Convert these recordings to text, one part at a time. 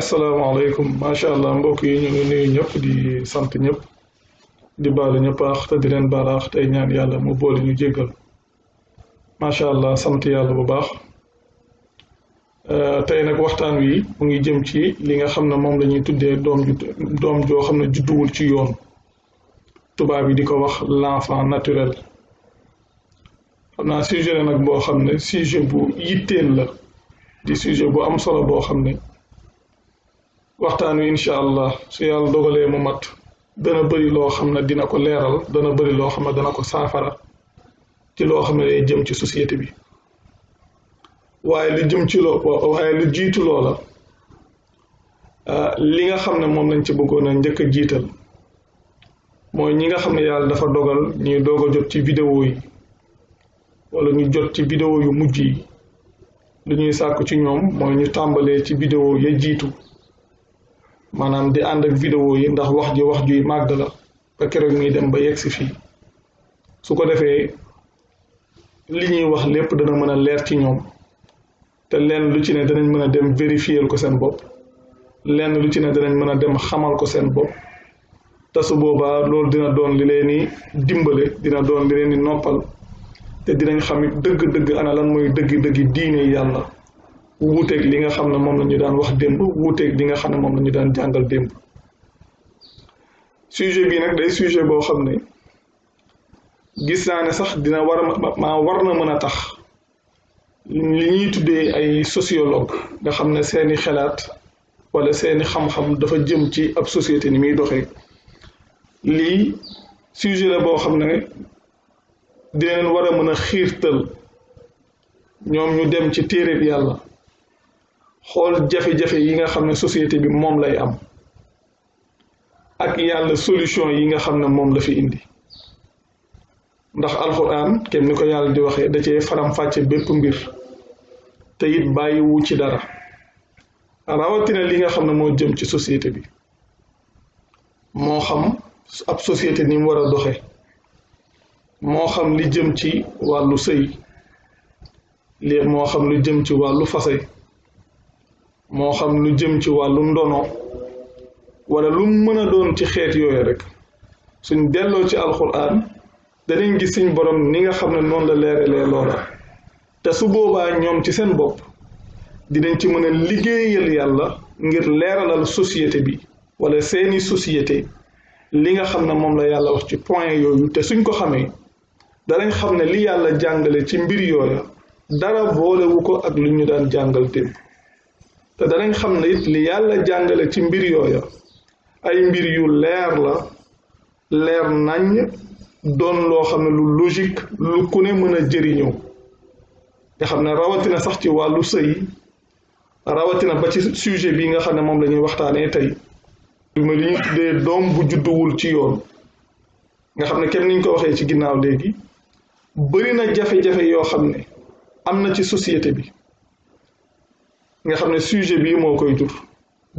asalaamaaleykum macha allah mbokk yi ñu ngi nuyu ñëpp di sant ñëpp di baalu ñëpp aax te di leen baal aax tey ñaan yàlla mu boole ñu jéggal macha allah sant yàlla bu baax tey nag waxtaan wi mu ngi jëm ci li nga xam ne moom la ñuy tuddee doom joo xam ne judduwul ci yoon tubaab yi di ko wax l'enfant naturel xam naa sujet la nag boo xam ne sujet bu yitteel la di sujet bu am solo boo xam ne waxtaan wi incha allah su yàlla dogalee mu mat dana bëri loo xam ne dina ko leeral dana bëri loo xam ne dana ko saafara ci loo xam ne day jëm ci société bi waaye lu jëm ci waaye lu jiitu loola li nga xam ne moom lañ ci bëggoon a njëkk a jiital mooy ñi nga xam ne yàlla dafa dogal ñuy doog a jot ci vidéo yi wala ñu jot ci vidéo yu mujj yi lu ñuy sàkku ci ñoom mooy ñu tàmbalee ci vidéo ya jiitu maanaam di ànd ak vidéo yi ndax wax juy màgg la ba keroog muy dem ba yegg si fii su ko defee li ñuy wax lépp dana mën a leer ci ñoom te lenn lu ci ne danañ mën a dem vérifier ko seen bopp lenn lu ci ne danañ mën a dem xamal ko seen bopp te su boobaa loolu dina doon li leen di dimbale dina doon li leen di noppal te dinañ xam it dëgg-dëgg ana lan mooy dëgg-dëgg diine yàlla wuuteeg li nga xam ne moom la ñu daan wax démb wuuteeg li nga xam ne moom la ñu daan jàngal démb sujet bii nag day sujet boo xam ne gis naa ne sax dina war na mën a tax li ñuy tuddee ay sociologue nga xam ne seeni xalaat wala seeni xam-xam dafa jëm ci ab société ni muy doxee lii sujet la boo xam ne dina leen war a mën a xiirtal ñoom ñu dem ci téereb yàlla xool jafe-jafe yi nga xam ne société bi moom lay am ak yàlla solution yi nga xam ne moom la fi indi ndax alxuraan kenn ni ko yàlla di waxee da cee faram-fàcce bépp mbir te it bàyyiwu ci dara rawatina li nga xam ne moo jëm ci société bi moo xam ab société ni mu war a doxe moo xam li jëm ci wàllu sëy moo xam lu jëm ci wàllu fase moo xam lu jëm ci wàllu ndono wala lu mën a doon ci xeet yooyu rek suñ delloo ci alxuraan danañ gis suñ borom ni nga xam ne noonu la leeralee loola te su boobaa ñoom ci seen bopp dinañ ci mën a liggéeyal yàlla ngir leeralal société bi wala seeni société li nga xam ne moom la yàlla wax ci point yooyu te suñ ko xamee danañ xam ne li yàlla jàngale ci mbir yooya dara boolewu ko ak lu ñu daan jàngal démb te danañ xam ne it li yàlla jàngale ci mbir yooya ay mbir yu leer la leer naññ doon loo xam ne lu logique lu ku ne mën a jëriñoo nga xam ne rawatina sax ci wàllu sëy rawatina ba ci sujet bi nga xam ne moom la ñuy waxtaanee tey ma li ñu tuddee doom bu judduwul ci yoon nga xam ne kenn niñ ko waxee ci ginnaaw léegi bëri na jafe-jafe yoo xam ne am na ci société bi nga xam ne sujet bii moo koy jur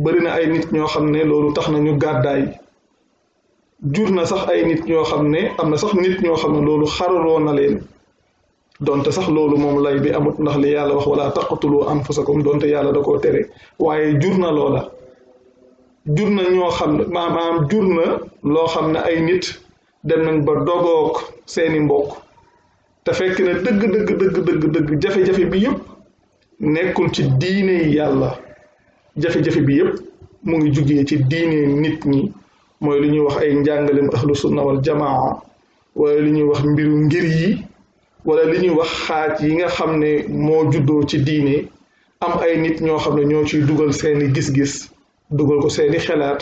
bëri na ay nit ñoo xam ne loolu tax na ñu gàddaay jur na sax ay nit ñoo xam ne am na sax nit ñoo xam ne loolu xaraloo na leen donte sax loolu moom lay bi amut ndax li yàlla wax wala taqtulu anfusakum donte yàlla da koo tere waaye jur na loola jur na ñoo xam ne maanaam jur na loo xam ne ay nit dem nañ ba dogoog seeni mbokk te fekk ne dëgg jafe-jafe bi yëpp nekkul ci diine yàlla jafe-jafe bi yëpp mu ngi jugee ci diine nit ñi mooy li ñuy wax ay njàngalem ahlu sunna wal jamaa wala li ñuy wax mbiru ngir yi wala li ñuy wax xaaj yi nga xam ne moo juddoo ci diine am ay nit ñoo xam ne ñoo ciy dugal seeni gis-gis dugal ko seeni xalaat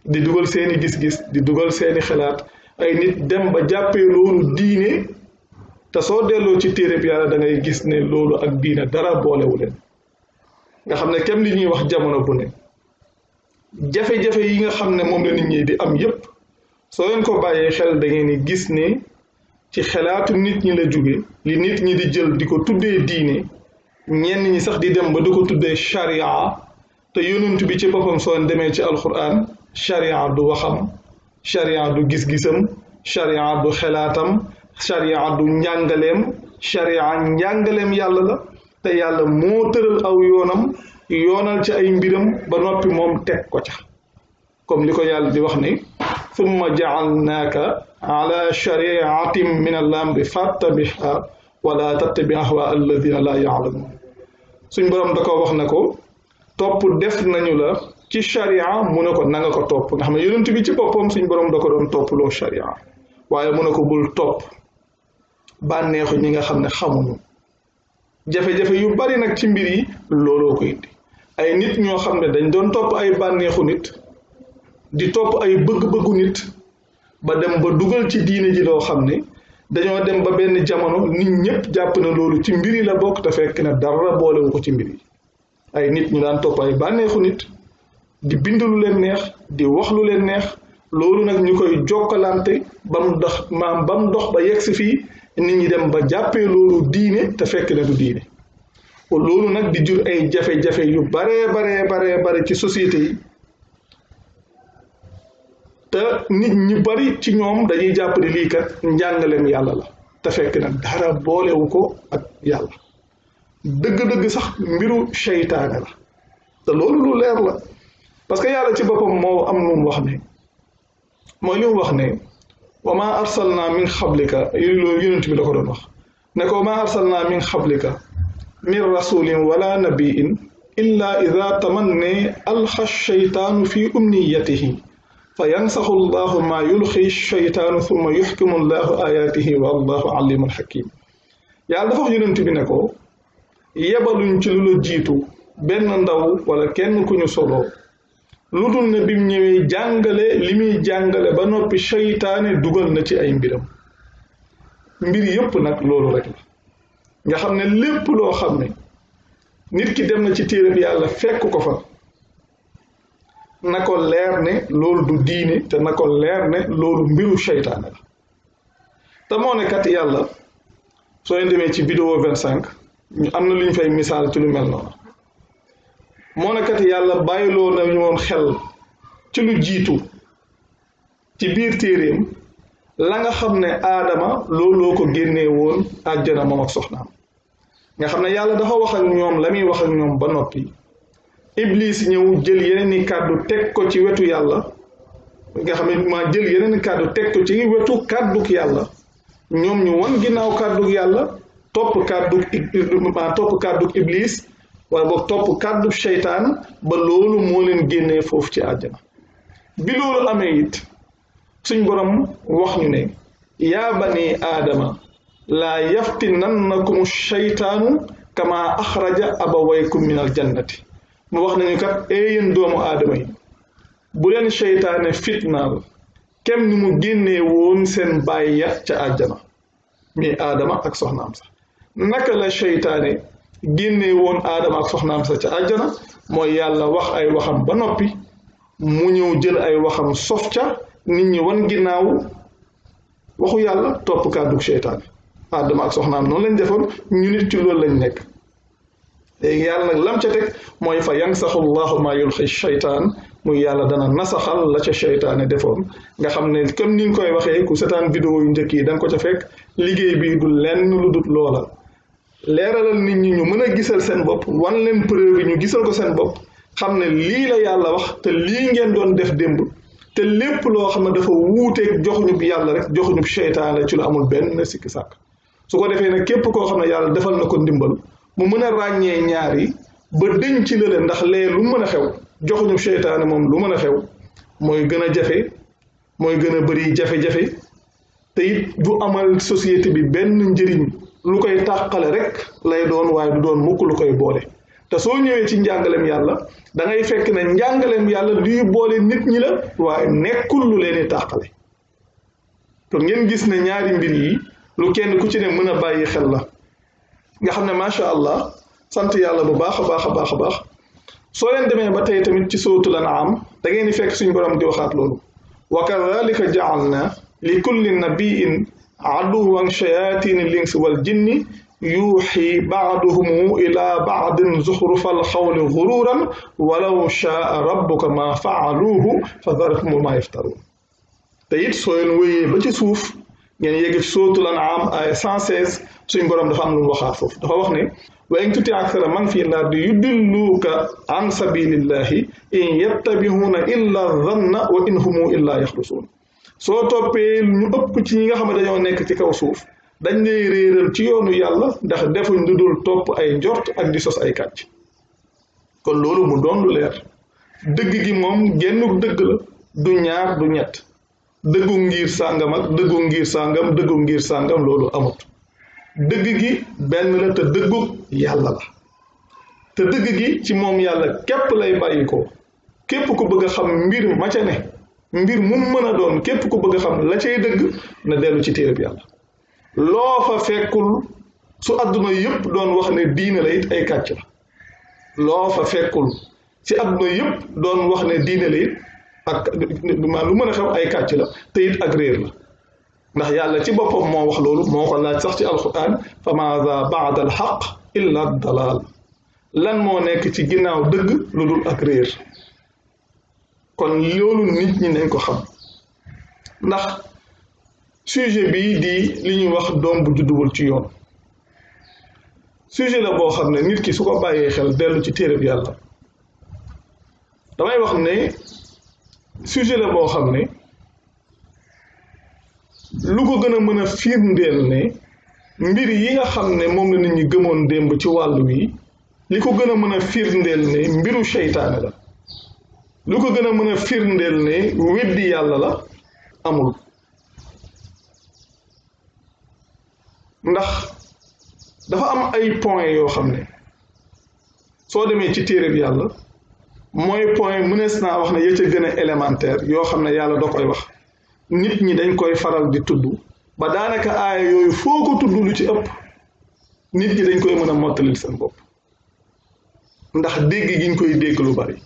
di dugal seeni gis-gis di dugal seeni xalaat ay nit dem ba jàppee loolu diine te soo delloo ci téereb yàlla da ngay gis ne loolu ak diine dara boolewu leen nga xam ne kem li ñuy wax jamono bu ne jafe-jafe yi nga xam ne moom la nit ñi di am yépp soo leen ko bàyyee xel da ngeen di gis ne ci xalaatu nit ñi la jóge li nit ñi di jël di ko tuddee diine ñenn ñi sax di dem ba di ko tuddee sharia te yonent bi ci boppam soo demee ci alquran sharia du waxam sharia du gis-gisam sharia du xalaatam sharia du njàngaleem sharia njàngaleem yàlla la te yàlla moo tëral aw yoonam yoonal ci ay mbiram ba noppi moom teg ko ca comme li ko yàlla di wax ni thumma ja'alnaaka ala shari'atin min al-amri fattabi'ha wala tattabi' ahwa alladhina la ya'lamun suñ borom da ko wax na ko topp def nañu la ci sharia mu ne ko na nga ko topp nga xam ne yonent bi ci boppam suñ borom da ko doon topploo sharia waaye mu ne ko bul topp bànneexu ñi nga xam ne xamuñu jafe-jafe yu bari nag ci mbir yi looloo ko indi ay nit ñoo xam ne dañ doon topp ay bànneexu nit di topp ay bëgg-bëggu nit ba dem ba dugal ci diine ji loo xam ne dañoo dem ba benn jamono nit ñëpp jàpp na loolu ci mbir yi la bokk te fekk na dara boolewu ko ci mbir yi ay nit ñu daan topp ay bànneexu nit di bind lu leen neex di wax lu leen neex loolu nag ñu koy jokkalante ba mu dox ba yegsi fii nit ñi dem ba jàppee loolu diine te fekk na du diine loolu nag di jur ay jafe-jafe yu bare ci société yi te nit ñi bari ci ñoom dañuy jàpp ne lii kat njàngaleem yàlla la te fekk na dara boolewu ko ak yàlla dëgg-dëgg sax mbiru seytaane la te loolu lu leer la parce que yàlla ci boppam moo am lu mu wax ne mooy li mu wax ne wa ma arsalna min xablika loolu yonent bi la ko doon wax ne ko wa ma arsalna min xablika min rasulin wala nabiin illa ida tamanne alxa sheytaanu fi umniyatihi fa yansaxu allahu ma yulxi sheytaanu thumma yuxkimu allahu ayatihi wa allahu alimun xakim yàlla dafa wax yonent bi ne ko yebaluñ ci lu la jiitu benn ndaw wala kenn ku ñu solo lu dul ne bim ñëwee jàngale li muy jàngale ba noppi seytaane dugal na ci ay mbiram mbir yépp nag loolu rek la nga xam ne lépp loo xam ne nit ki dem na ci téere bi yàlla fekk ko fa na ko leer ne loolu du diine te na ko leer ne loolu mbiru seytaane la te moo ne kat yàlla soo leen demee ci vidéo 25 ñu am na lu ñu fay misaal ci lu mel noonu moo ne kat yàlla bàyyiloo na ñu woon xel ci lu jiitu ci biir téeréem la nga xam ne aadama looloo ko génnee woon àjjana moom ak soxnaam nga xam ne yàlla dafa wax ak ñoom la muy wax ak ñoom ba noppi iblis ñëw jël yeneen i kàddu teg ko ci wetu yàlla nga xam ne maa jël yeneen i kàddu teg ko ci wetu kàdduk yàlla ñoom ñu wan ginnaaw kàdduk yàlla topp kàdduk iblis wala boog topp kàdduk seytaan ba loolu moo leen génnee foofu ci àjjana bi loolu amee it suñ borom wax ñu ne yaa bani aadama laa yaftinannakum seytaanu kama axraja abawaykum min aljannati mu wax nañu kat yéen doomu aadama yi bu leen seytaane fitnaal kem ni mu génnee woon seen baay ya ca àjjana mi aadama ak soxnaam sa naka la seytaane génnee woon aadama ak soxnaam sa ca àjjana mooy yàlla wax ay waxam ba noppi mu ñëw jël ay waxam sof ca nit ñi wan ginnaaw waxu yàlla topp kàddug seytaane aadama ak soxnaam noonu lañ defoon ñu nit ci loolu lañ nekk léegi yàlla nag lam ca teg mooy fa yansaxu llahu ma yulxi seytaan muy yàlla dana nasaxal la ca seytaane defoon nga xam ne comme ni ñu koy waxee ku setaan vidéo yu njëkk yi da nga ko ca fekk liggéey bi du lenn lu dut loola leeralal nit ñi ñu mën a gisal seen bopp wan leen preuve yi ñu gisal ko seen bopp xam ne lii la yàlla wax te lii ngeen doon def démb te lépp loo xam ne dafa wuuteeg joxuñu yàlla rek joxuñu seytaane ci lu amul benn sikki sàkk su ko defee nag képp koo xam ne yàlla defal na ko ndimbal mu mën a ràññee ñaar yi ba dëñ ci lële ndax lee lu mën a xew joxuñu seytaane moom lu mën a xew mooy gën a jafe mooy gën a bëri jafe-jafe te it du amal société bi benn njëriñ lu koy tàqale rek lay doon waaye du doon mukk lu koy boole te soo ñëwee ci njàngaleem yàlla da ngay fekk ne njàngaleem yàlla luy boole nit ñi la waaye nekkul lu leen di tàqale kon ngeen gis ne ñaari mbir yi lu kenn ku ci ne mën a bàyyi xel la nga xam ne macha allah sant yàlla bu baax a baax a baax a baax soo leen demee ba tey tamit ci suratul an'am da ngeen di fekk suñu borom di waxaat loolu wa kadhalika ja'alna li kulli nabiyyin aduwwan shayaatini l-insi wal jinni yuuxi ba'duhum ila ba'din zuxrufal qawli ghururan walaw shaa rabbuka ma fa'aluuhu fadharhum wa ma yaftarun te it soo leen wéyee ba ci suuf ngeen yegg ci suratul an'am ay 116 suñ borom dafa am lu mu waxaa foofu dafa wax ne wa in tuti aksara man fi lardi yudilluuka an sabilillahi in yattabihuuna illa dhanna wa in humu illa yaxrusuun soo toppee ñu ëpp ci ñi nga xam ne dañoo nekk ci kaw suuf dañ lay réeral ci yoonu yàlla ndax defuñ lu dul topp ay njort ak di sos ay kàcc kon loolu mu doon lu leer dëgg gi moom genn dëgg la du ñaar du ñett dëggu ngir sàngam ak dëggu ngir sàngam dëggu ngir sàngam loolu amut dëgg gi benn la te dëggu yàlla la te dëgg gi ci moom yàlla képp lay bàyyi ko képp ku bëgg a xam mbir ma ca ne mbir mu mën a doon képp ku bëgg a xam la cay dëgg na dellu ci téereb yàlla loo fa fekkul su àdduna yëpp doon wax ne diine la it ay kàcc la loo fa fekkul ci àdduna yëpp doon wax ne diine la it ak lu mën a xew ay kàcc la te it ak réer la ndax yàlla ci boppam moo wax loolu moo ko laaj sax ci alquran fa maada baada alxaq illa dalal lan moo nekk ci ginnaaw dëgg lu dul ak réer kon loolu nit ñi nañ ko xam ndax sujet bi di li ñuy wax doom bu judduwul ci yoon sujet la boo xam ne nit ki su ko bàyyee xel dellu ci téereb yàlla damay wax ne sujet la boo xam ne lu ko gën a mën a firndeel ne mbir yi nga xam ne moom la nit ñi gëmoon démb ci wàllu wi li ko gën a mën a firndeel ne mbiru seytaane la lu ko gën a mën a firndeel ne weddi yàlla la amul ndax dafa am ay point yoo xam ne soo demee ci téere bi yàlla mooy point mënees naa wax ne ya ca gën a élémentaire yoo xam ne yàlla da koy wax nit ñi dañ koy faral di tudd ba daanaka aaya yooyu foo ko tudd lu ci ëpp nit ñi dañ koy mën a mottalil seen bopp ndax dégg giñ koy dégg lu bari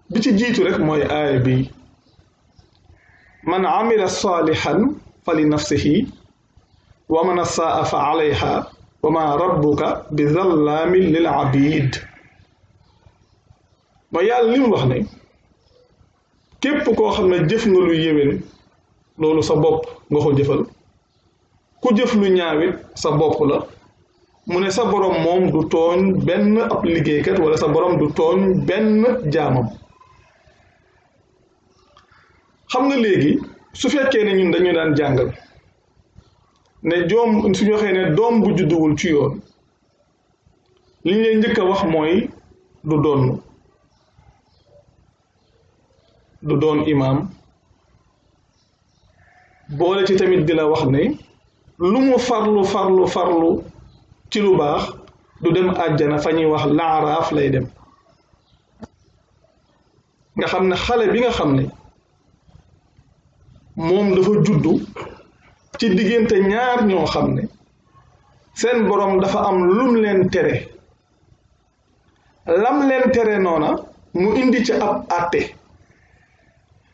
bi ci jiitu rek mooy aaya bi man amila salihan fa li nafsihi wa man asaa fa alayha wa ma rabbuka bi zallaamin lil abid mooy yàlla li mu wax ne képp koo xam ne jëf nga lu yéwén loolu sa bopp nga ko jëfal ku jëf lu ñaawit sa bopp la mu ne sa borom moom du tooñ benn ab liggéeykat wala sa borom du tooñ benn jaamam xam nga léegi su fekkee ne ñun dañu daan jàngal ne suñu waxee ne doom bu judduwul ci yoon li ñu lay njëkk a wax mooy du doon imaam boole ci tamit di la wax ne lu mu farlu ci lu baax du dem àjjana fa ñuy wax laaraaf lay dem nga xam ne xale bi nga xam ne moom dafa juddu ci diggante ñaar ñoo xam ne seen borom dafa am lum leen tere lam leen tere noona mu indi ci ab àtte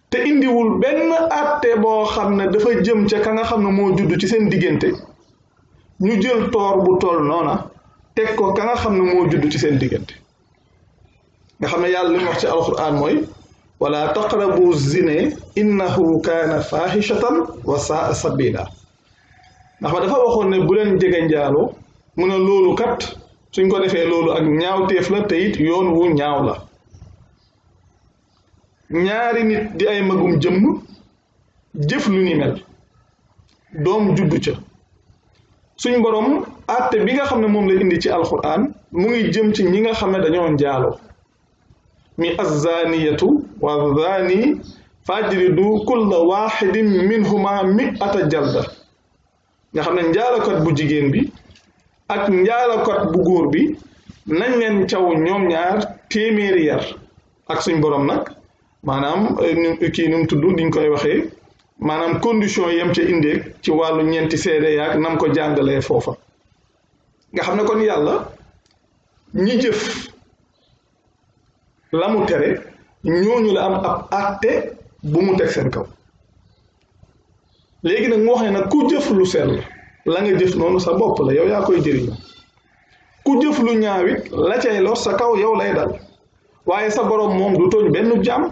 te indiwul benn àtte boo xam ne dafa jëm ca ka nga xam ne moo judd ci seen diggante ñu jël toor bu toll noona teg ko ka nga xam ne moo judd ci seen diggante nga xam ne yàlla li mu wax ci alquran mooy wala taqrabu zina innahu kaana fahishatan wa saa sabila ndax ba dafa waxoon ne bu leen jege njaaloo mu ne loolu kat suñ ko defee loolu ak ñaawteef la te it yoon wu ñaaw la ñaari nit di ay magum jëmm jëf lu ni mel doom juddu ca suñ borom àtte bi nga xam ne moom la indi ci alquran mu ngi jëm ci ñi nga xam ne dañoo njaaloo mi azzaniyatu wa zani fajridu kulla waxidin minhuma mi'ata jalda nga xam ne njaalokat bu jigéen bi ak njaalokat bu góor bi nañ leen caw ñoom ñaar téeméeri yar ak suñ borom nag maanaam kii nu mu tudd niñ koy waxee maanaam condition yam ca indeeg ci wàllu ñeenti seede yaak nam ko jàngalee foofa nga xam ne kon yàlla ñi jëf la mu tere ñooñu la am ab àtte bu mu teg seen kaw léegi nag mu wax ne nag ku jëf lu sell la nga jëf noonu sa bopp la yow yaa koy jëriñoo ku jëf lu ñaawit la cay lor sa kaw yow lay dal waaye sa borom moom du tooñ benn jaam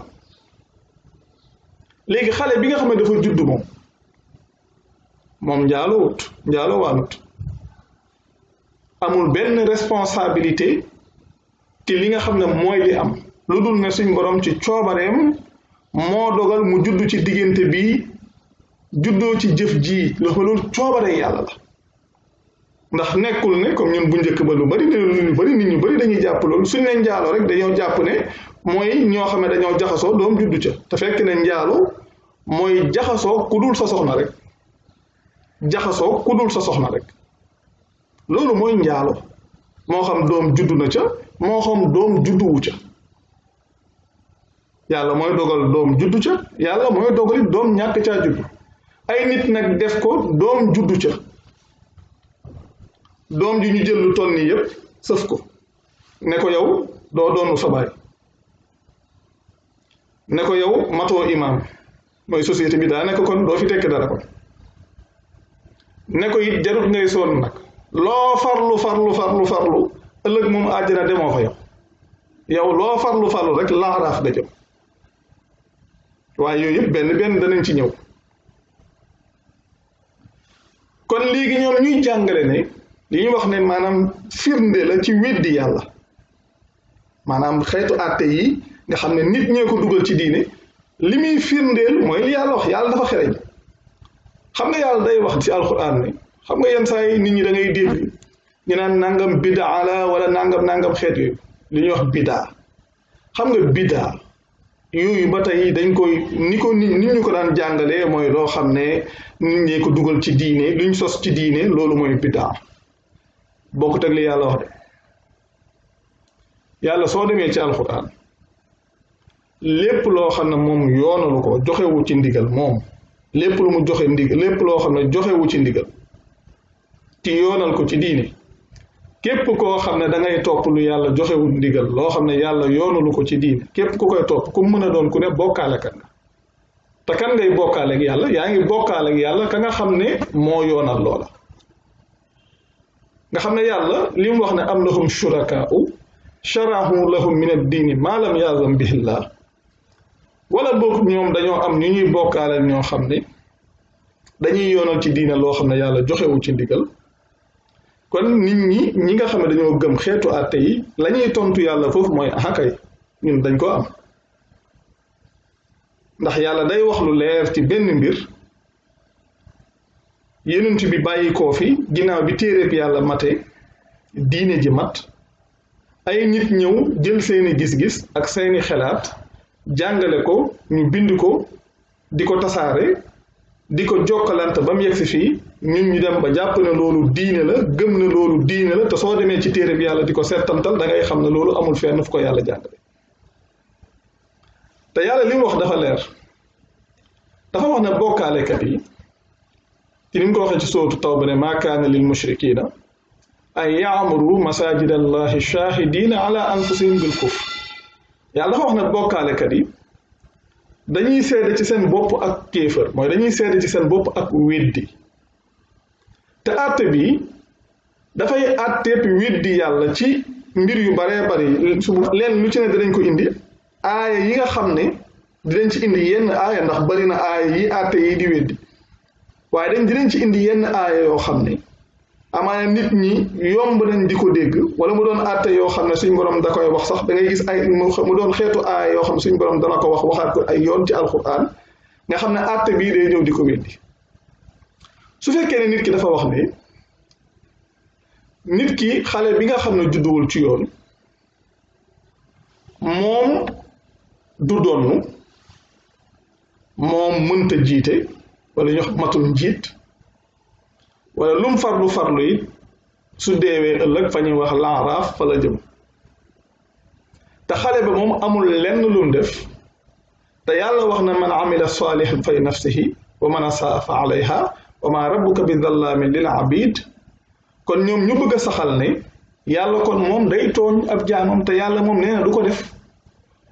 léegi xale bi nga xam ne dafa judd moom moom njaaloo waanut amul benn responsabilité ci li nga xam ne mooy li am lu dul ne suñ borom ci coobareem moo dogal mu judd ci diggante bi juddoo ci jëf ji loolu coobare yàlla la ndax nekkul ne comme ñun bu njëkk ba lu bari nit ñu bari dañuy jàpp loolu suñ ne njaaloo rek dañoo jàpp ne mooy ñoo xam ne dañoo jaxasoo doom juddu ca te fekk ne njaaloo mooy jaxasoo ku dul sa soxna rek jaxasoo ku dul sa soxna rek loolu mooy njaaloo moo xam doom juddu na ca moo xam doom judduwu ca yàlla mooy dogal doom juddu ca yàlla mooy dogali doom ñàkk caa juddu ay nit nag def ko doom juddu ca doom ji ñu jël lu toll nii yépp sëf ko ne ko yow doo doonu sa baay ne ko yow matoo imaam mooy société bi daa ne ko kon doo fi tekk dara kon ne ko it jarut ngay sonn nag loo farlu ëllëg moom àjjana demoo fa yow loo farlu rek laaraaf da jëm waaye yooyu yëpp benn danañ ci ñëw kon léegi ñoom ñuy jàngale ne li ñuy wax ne maanaam firnde la ci weddi yàlla maanaam xeetu àtte yi nga xam ne nit ñee ko dugal ci diine li muy firndeel mooy li yàlla wax yàlla dafa xereñ xam nga yàlla day wax ci alquran ne xam nga yenn saa yi nit ñi da ngay dégg ñu naan nangam bidaa la wala nangam xeet yooyu li ñuy wax bidaa xam nga bidaa yooyu ba tey dañ koy ni ñu ko daan jàngalee mooy loo xam ne nit ñee ko dugal ci diine luñ sos ci diine loolu mooy bidaa bokkut ak li yàlla wax de yàlla soo demee ci alquran lépp loo xam ne moom yoonalu ko joxewu ci ndigal moom lépp lu mu joxe ndigal lépp loo xam ne joxewu ci ndigal ci yoonal ko ci diine képp koo xam ne da ngay topp lu yàlla joxewul ndigal loo xam ne yàlla yoonalu ko ci diine képp ku koy topp ku mën a doon ku ne bokkaale kat nga te kan ngay bokkaale ak yàlla yaa ngi bokkaale ak yàlla ka nga xam ne moo yoonal loola nga xam ne yàlla li mu wax ne am lahum shurakaa'u sharahu lahum min ad-diini maa lam yazam bihillah wala boog ñoom dañoo am ñu ñuy bokkaale ñoo xam ne dañuy yoonal ci diine loo xam ne yàlla joxewu ci ndigal kon nit ñi nga xam ne dañoo gëm xeetu àtte yi la ñuy tontu yàlla foofu mooy akay ñun dañ ko am ndax yàlla day wax lu leer ci benn mbir yonent bi bàyyi koo fi ginnaaw bi téeréeb yàlla mate diine ji mat ay nit ñëw jël seeni gis-gis ak seeni xelaat jàngale ko ñu bind ko di ko tasaare di ko jokkalante ba mu yegsi fii ñun ñu dem ba jàpp ne loolu diine la gëm ne loolu diine la te soo demee ci téere bi yàlla di ko settantal da ngay xam ne loolu amul fenn fu ko yàlla jàngale te yàlla li mu wax dafa leer dafa wax ne bokkaalekat yi ci ni mu ko waxee ci sootu tawba ne maa kaana lil mushrikiina an yaamuru masajid allahi shahidina ala anfusihim bil kufr yàlla dafa wax ne bokkaalekat yi dañuy seede ci seen bopp ak kéefër mooy dañuy seede ci seen bopp ak weddi te àtte bi dafay àtteeb weddi yàlla ci mbir yu baree bari leen lu ci ne dinañ ko indi aaya yi nga xam ne dinañ ci indi yenn aaya ndax bari na aaya yi àtte yi di weddi waaye dinañ ci indi yenn aaya yoo xam ne amaana nit ñi yomb nañ di ko dégg wala mu doon àtte yoo xam ne suñ borom da koy wax sax da ngay gis ay mu doon xeetu aaya yoo xam ne suñ borom dana ko waxaat ko ay yoon ci alquran nga xam ne àtte bii day ñëw di ko weddi su fekkee ne nit ki dafa wax ne nit ki xale bi nga xam ne judduwul ci yoon moom du donn moom mënta jiite wala ñu matul njiit wala lum farlu it su deewee ëllëg fa ñuy wax laaraaf fa la jëm te xale ba moom amul lenn lum def te yàlla wax na man amila salihan fa li nafsihi wa man asaa fa alayha wa ma rabbuka bi dhallaamin lil abid kon ñoom ñu bëgg a saxal ne yàlla kon moom day tooñ ab jaamam te yàlla moom nee na du ko def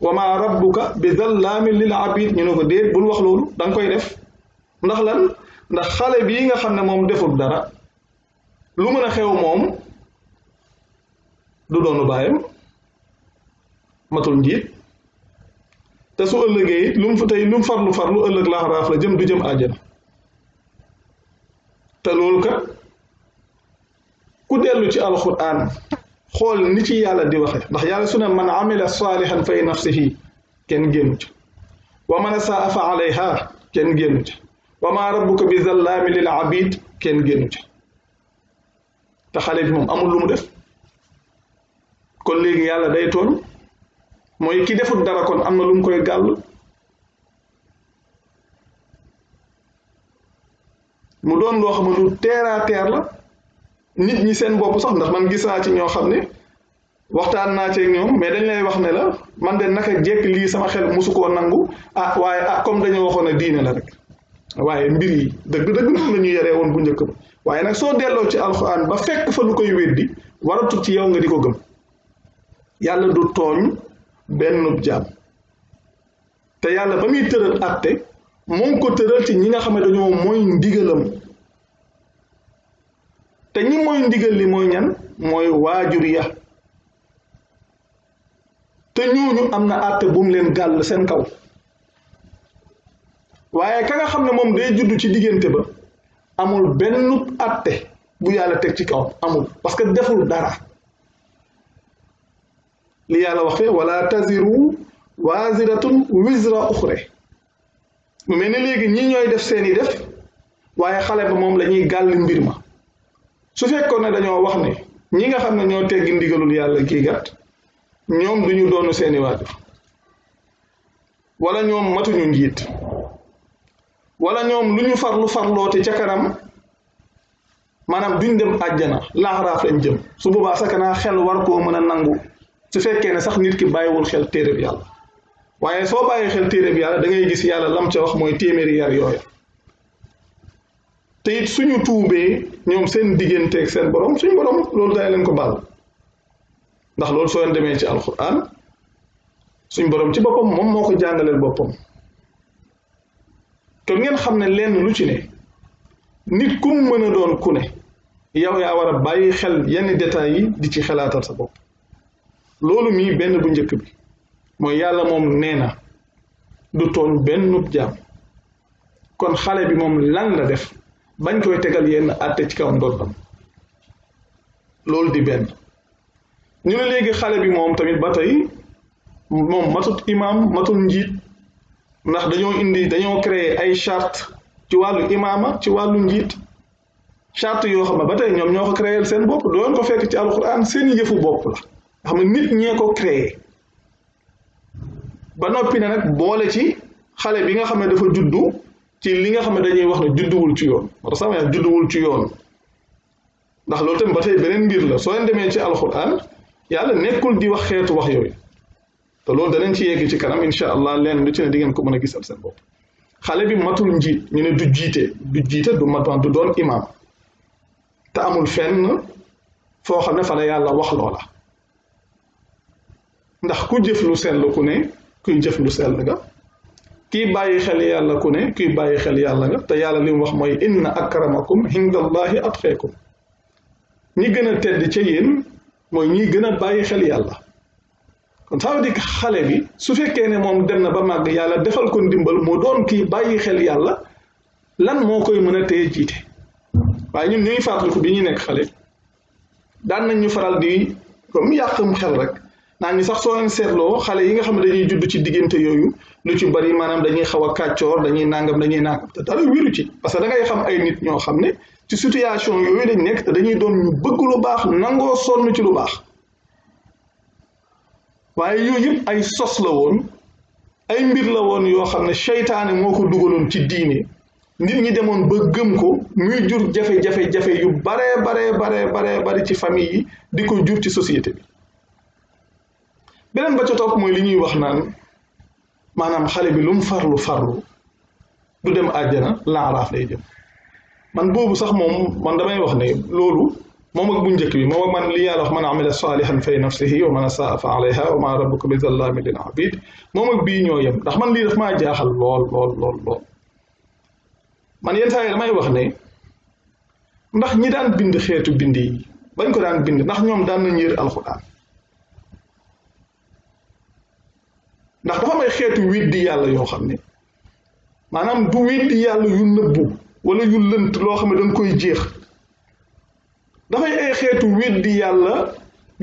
wa ma rabbuka bi dhallaamin lil abid ñu ne ko déet bul wax loolu da nga koy def ndax lan ndax xale bii nga xam ne moom deful dara lu mën a xew moom du doonu baayam matul njiit te su ëllëgee it lu mu farlu ëllëg laxaraaf la jëm du jëm àjjana te loolu kat ku dellu ci alquran xool ni ci yàlla di waxe ndax yàlla su ne man amila saalihan fay nafsihi kenn génnu ci wa man saa fa alayha kenn génnu ci wa ma rabbuka bi zallaami lil abid kenn génnu ci te xale bi moom amul lu mu def kon léegi yàlla day tooñ mooy ki defut dara kon am na lu mu koy gàll mu doon loo xam ne lu terre à terre la nit ñi seen bopp sax ndax man gis naa ci ñoo xam ne waxtaan naa ci ak ñoom mais dañ lay wax ne la man de naka jekk lii sama xel musu koo nangu waaye comme dañoo waxoon ne diine la rek waaye mbir yi dëgg-dëgg noonu la ñu yoree woon bu njëkk ba waaye nag soo delloo ci alxuraan ba fekk fa lu koy weddi waratul ci yow nga di ko gëm yàlla du tooñ benn jaam te yàlla ba muy tëral àtte moom ko tëral ci ñi nga xam ne dañoo mooy ndigalam te ñi mooy ndigal li mooy ñan mooy waajur ya te ñooñu am na àtte bu mu leen gàll seen kaw waaye ka nga xam ne moom day judd ci diggante ba amul benn àtte bu yàlla teg ci kaw amul parce que deful dara li yàlla wax fe wala taziru waziratun wizra uxre mu mel ne léegi ñi ñooy def seeni def waaye xale ba moom la ñuy gàll mbir ma su fekkoon ne dañoo wax ne ñi nga xam ne ñoo teggi ndigalul yàlla kii gàtt ñoom duñu doonu seeni waajur wala ñoom matuñu njiit wala ñoom lu ñu farloote ca kanam maanaam duñ dem àjjana laaxaraaf lañ jëm su boobaa sakanaa xel war koo mën a nangu su fekkee ne sax nit ki bàyyiwul xel téereb yàlla waaye soo bàyyi xel téereb yàlla da ngay gis yàlla lam ca wax mooy téeméeri yar yooya te it suñu tuubee ñoom seen digganteeg seen borom suñu borom loolu day leen ko baal ndax loolu soo leen demee ci alquran suñu borom ci boppam moom moo ko jàngaleel boppam kon ngeen xam ne lenn lu ci ne nit ku mën a doon ku ne yow yaa war a bàyyi xel yenn détails yi di ci xelaatal sa bopp loolu mii benn bu njëkk bi mooy yàlla moom nee na du tooñ benn jaam kon xale bi moom lan la def bañ koy tegal yenn àtte ci kaw ndoddam loolu di benn ñu ne léegi xale bi moom tamit ba tey moom matut imaam matul njiit ndax dañoo créer ay charte ci wàllu imaama ci wàllu njiit charte yoo xam ne ba tey ñoom ñoo ko créer seen bopp doon ko fekk ci alxuraan seen yëfu bopp la nga xam ne nit ñee ko créer ba noppi ne nag boole ci xale bi nga xam ne dafa juddu ci li nga xam ne dañuy wax ne judduwul ci yoon wala sama yaa judduwul ci yoon ndax loolu tamit ba tey beneen mbir la soo leen demee ci alxuraan yàlla nekkul di wax xeetu wax yooyu te loolu danañ ci yegg ci kanam incha allah leen lu ci ne di ngeen ko mën a gisal seen bopp xale bi matul njiit ñu ne du jiite du matan du doon imaam te amul fenn foo xam ne fa la yàlla wax loola ndax ku jëf lu sell ku ne kuy jëf lu sell nga kii bàyyi xel yàlla ku ne kuy bàyyi xel yàlla nga te yàlla li mu wax mooy inna akramakum indallahi atqakum ñi gën a tedd ca yéen mooy ñi gën a bàyyi xel yàlla kon ça veut dire que xale bi su fekkee ne moom dem na ba màgg yàlla defal ko ndimbal mu doon kii bàyyi xel yàlla lan moo koy mën a téye jiite waaye ñun ñuy fàttaliku bi ñuy nekk xale daan nañ ñu faral di comme yàqum xel rek naan ñu sax soo leen seetloo xale yi nga xam ne dañuy judd ci diggante yooyu lu ci bari maanaam dañuy xaw a kàccoor dañuy nangam te dara wéru ci parce que da ngay xam ay nit ñoo xam ne ci situation yooyu lañ nekk te dañuy doon ñu bëgg lu baax nangoo sonn ci lu baax waaye yooyu yëpp ay sos la woon ay mbir la woon yoo xam ne seytaane moo ko dugaloon ci diine nit ñi demoon ba gëm ko muy jur jafe-jafe yu bari ci famille yi di ko jur ci société bi beneen ba ca topp mooy li ñuy wax naan maanaam xale bi lu mu farlu du dem àjjana laaraaf lay jëm man boobu sax moom man damay wax ne loolu moom ak bu njëkk bi moom ak man li yàlla wax man amila salihan fa nafsihi wa man saa fa alayha wa ma rabbuka bi zallamin lil abid moom ak bii ñoo yem ndax man lii daf maa jaaxal lool man yenn saa yi damay wax ne ndax ñi daan bind xeetu bind yi bañ ko daan bind ndax ñoom daan nañ yër alxuraan ndax dafa may xeetu weddi yàlla yoo xam ne maanaam du weddi yàlla yu nëbbu wala yu lënt loo xam ne danga koy jeex dafay ay xeetu weddi yàlla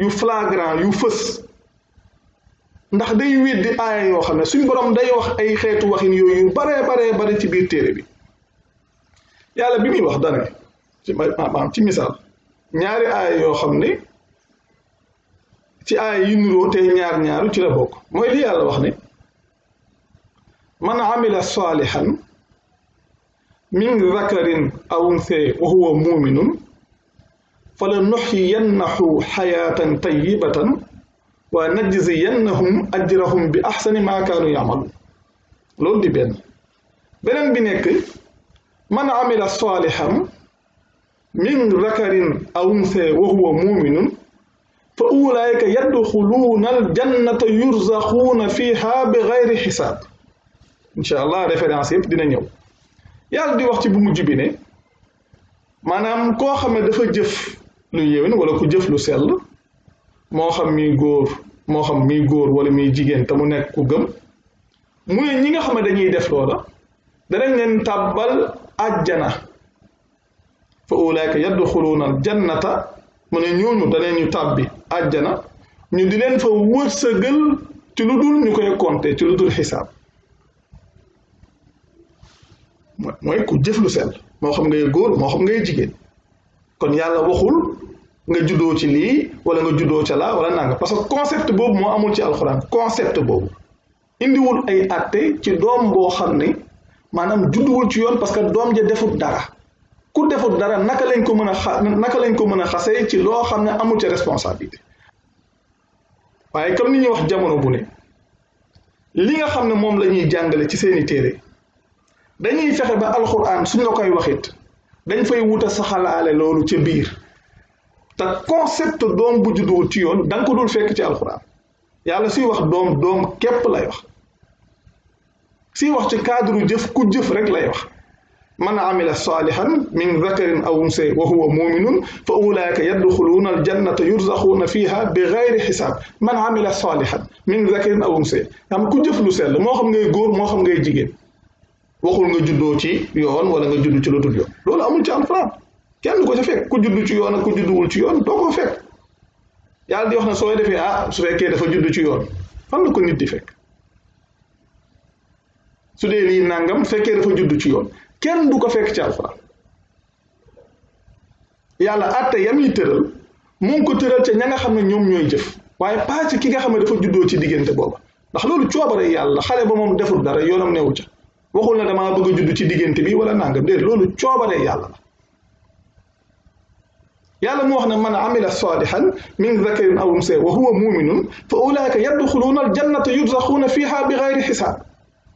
yu flagrant yu fës ndax day weddi aaya yoo xam ne suñ borom day wax ay xeetu waxin yooyu yu bare ci biir téere bi yàlla bi muy wax dana ci misaal ñaari aaya yoo xam ne ci aaya yi nuroo te ñaaru ci la bokk mooy li yàlla wax ne man amila salihan min zakarin aw untha wa huwa muminun fala nuxyiyannahu xayaatan tayyibatan wa najziyannahum ajrahum bi axsani maa kaanu yamaluun loolu di beneen bi nekk man amila salihan min zakarin aw untha wa huwa muminun fa ulaayika yadxuluuna aljannata yurzaquuna fiha bi gayri xisaab incha allah référence yëpp dina ñëw yàlla di wax ci bu mujj bi ne maanaam koo xam ne dafa jëf lu yéwén wala ku jëf lu sell moo xam miy góor wala miy jigéen te mu nekk ku gëm mu ne ñi nga xam ne dañuy def loola danañ leen tàbbal àjjana fa ulaayika yadxuluuna aljannata mu ne ñooñu danañu tàbbi àjjana ñu di leen fa wërsëgal ci lu dul ñu koy compter ci lu dul xisaab mooy ku jëf lu sell moo xam ngay góor moo xam ngay jigéen kon yàlla waxul nga juddoo ci lii wala nga juddoo ca laa wala nanga parce que concept boobu moo amul ci alxuraan concept boobu indiwul ay àtte ci doom boo xam ne maanaam judduwul ci yoon parce que doom ja defut dara ku defut dara naka lañ ko mën a xasee ci loo xam ne amul ci responsabilité waaye comme ni ñuy wax jamono bu ne li nga xam ne moom la ñuy jàngale ci seeni téere dañuy fexe ba alxuraan suñ la koy waxit dañ fay wuta saxalaale loolu ca biir te concept doom bu judduwul ci yoon da nga ko dul fekk ci alxuraan yàlla suy wax doom képp lay wax suy wax ci cadre jëf ku jëf rek lay wax man amila salihan min zakarin aw unsa wa huwa muminun fa ulaika yadxuluuna aljannata yurzaquuna fiha bi gayri xisaab man amila salihan min zakarin aw unsa xam ku jëf lu sell moo xam ngay góor moo xam ngay jigéen waxul nga juddoo ci yoon wala nga judd ci lu dul yoon loolu amul ci alxuraan kenn du ko ca fekk ku judd ci yoon ak ku judduwul ci yoon doo ko fekk yàlla di wax na sooy defee su fekkee dafa judd ci yoon fan la ko nit di fekk su dee lii nangam fekkee dafa judd ci yoon kenn du ko fekk ci alxuraan yàlla àtte yam yi tëral mu ngi ko tëral ca ña nga xam ne ñoom ñooy jëf waaye pas ci ki nga xam ne dafa juddoo ci diggante booba ndax loolu coobare yàlla xale ba moom deful dara yoonam newu ca waxul na damaa bëgg a judd ci diggante bi wala nangam déet loolu coobare yàlla la yàlla mu wax ne man amila salihan min zakarin aw unsa wa huwa muminun fa ulaika yadxuluuna aljannata yurzaquuna fiha bi gayri xisaab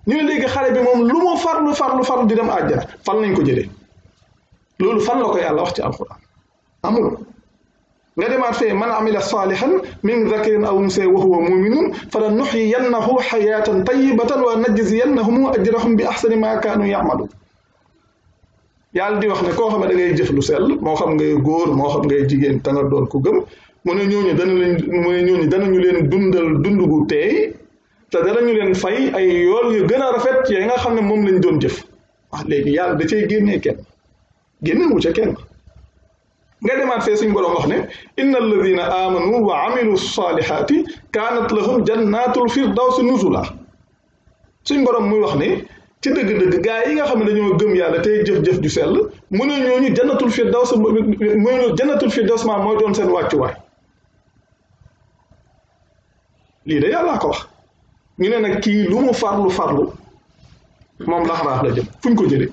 ñu ne léegi xale bi moom lu mu farlu di dem àjjana fan lañ ko jëlee loolu fan la ko yàlla wax ci alquran amul nga demaat fee man amila salihan min zakarin aw unsa wa huwa muminun fala nuxyiyannahu xayaatan tayyibatan wa najziyannahum ajrahum bi axsani ma kaanu yamaluun yàlla di wax ne koo xam ne da ngay jëf lu sell moo xam ngay góor moo xam ngay jigéen te nga doon ku gëm mu ne ñooñu danañu leen dundal dund gu teey te danañu leen fay ay yool yu gën a rafet yi nga xam ne moom lañ doon jëf wax léegi yàlla da cay génnee kenn génnewu ca kenn nga demaat fee suñ boroom wax ne inna alladina amanu wa amilu salihati kaanat lahum jannatul firdawsi nuzula suñ boroom muy wax ne ci dëgg-dëgg gaa yi nga xam ne dañoo gëm yàlla tey jëf-jëf ju sell mu ne ñooñu jannatul firdaws ma mooy doon seen wàccuwaay lii de yàllaa ko wax ñu ne nag kii lu mu farlu moom laxaraaf la jëm fuñ ko jëlee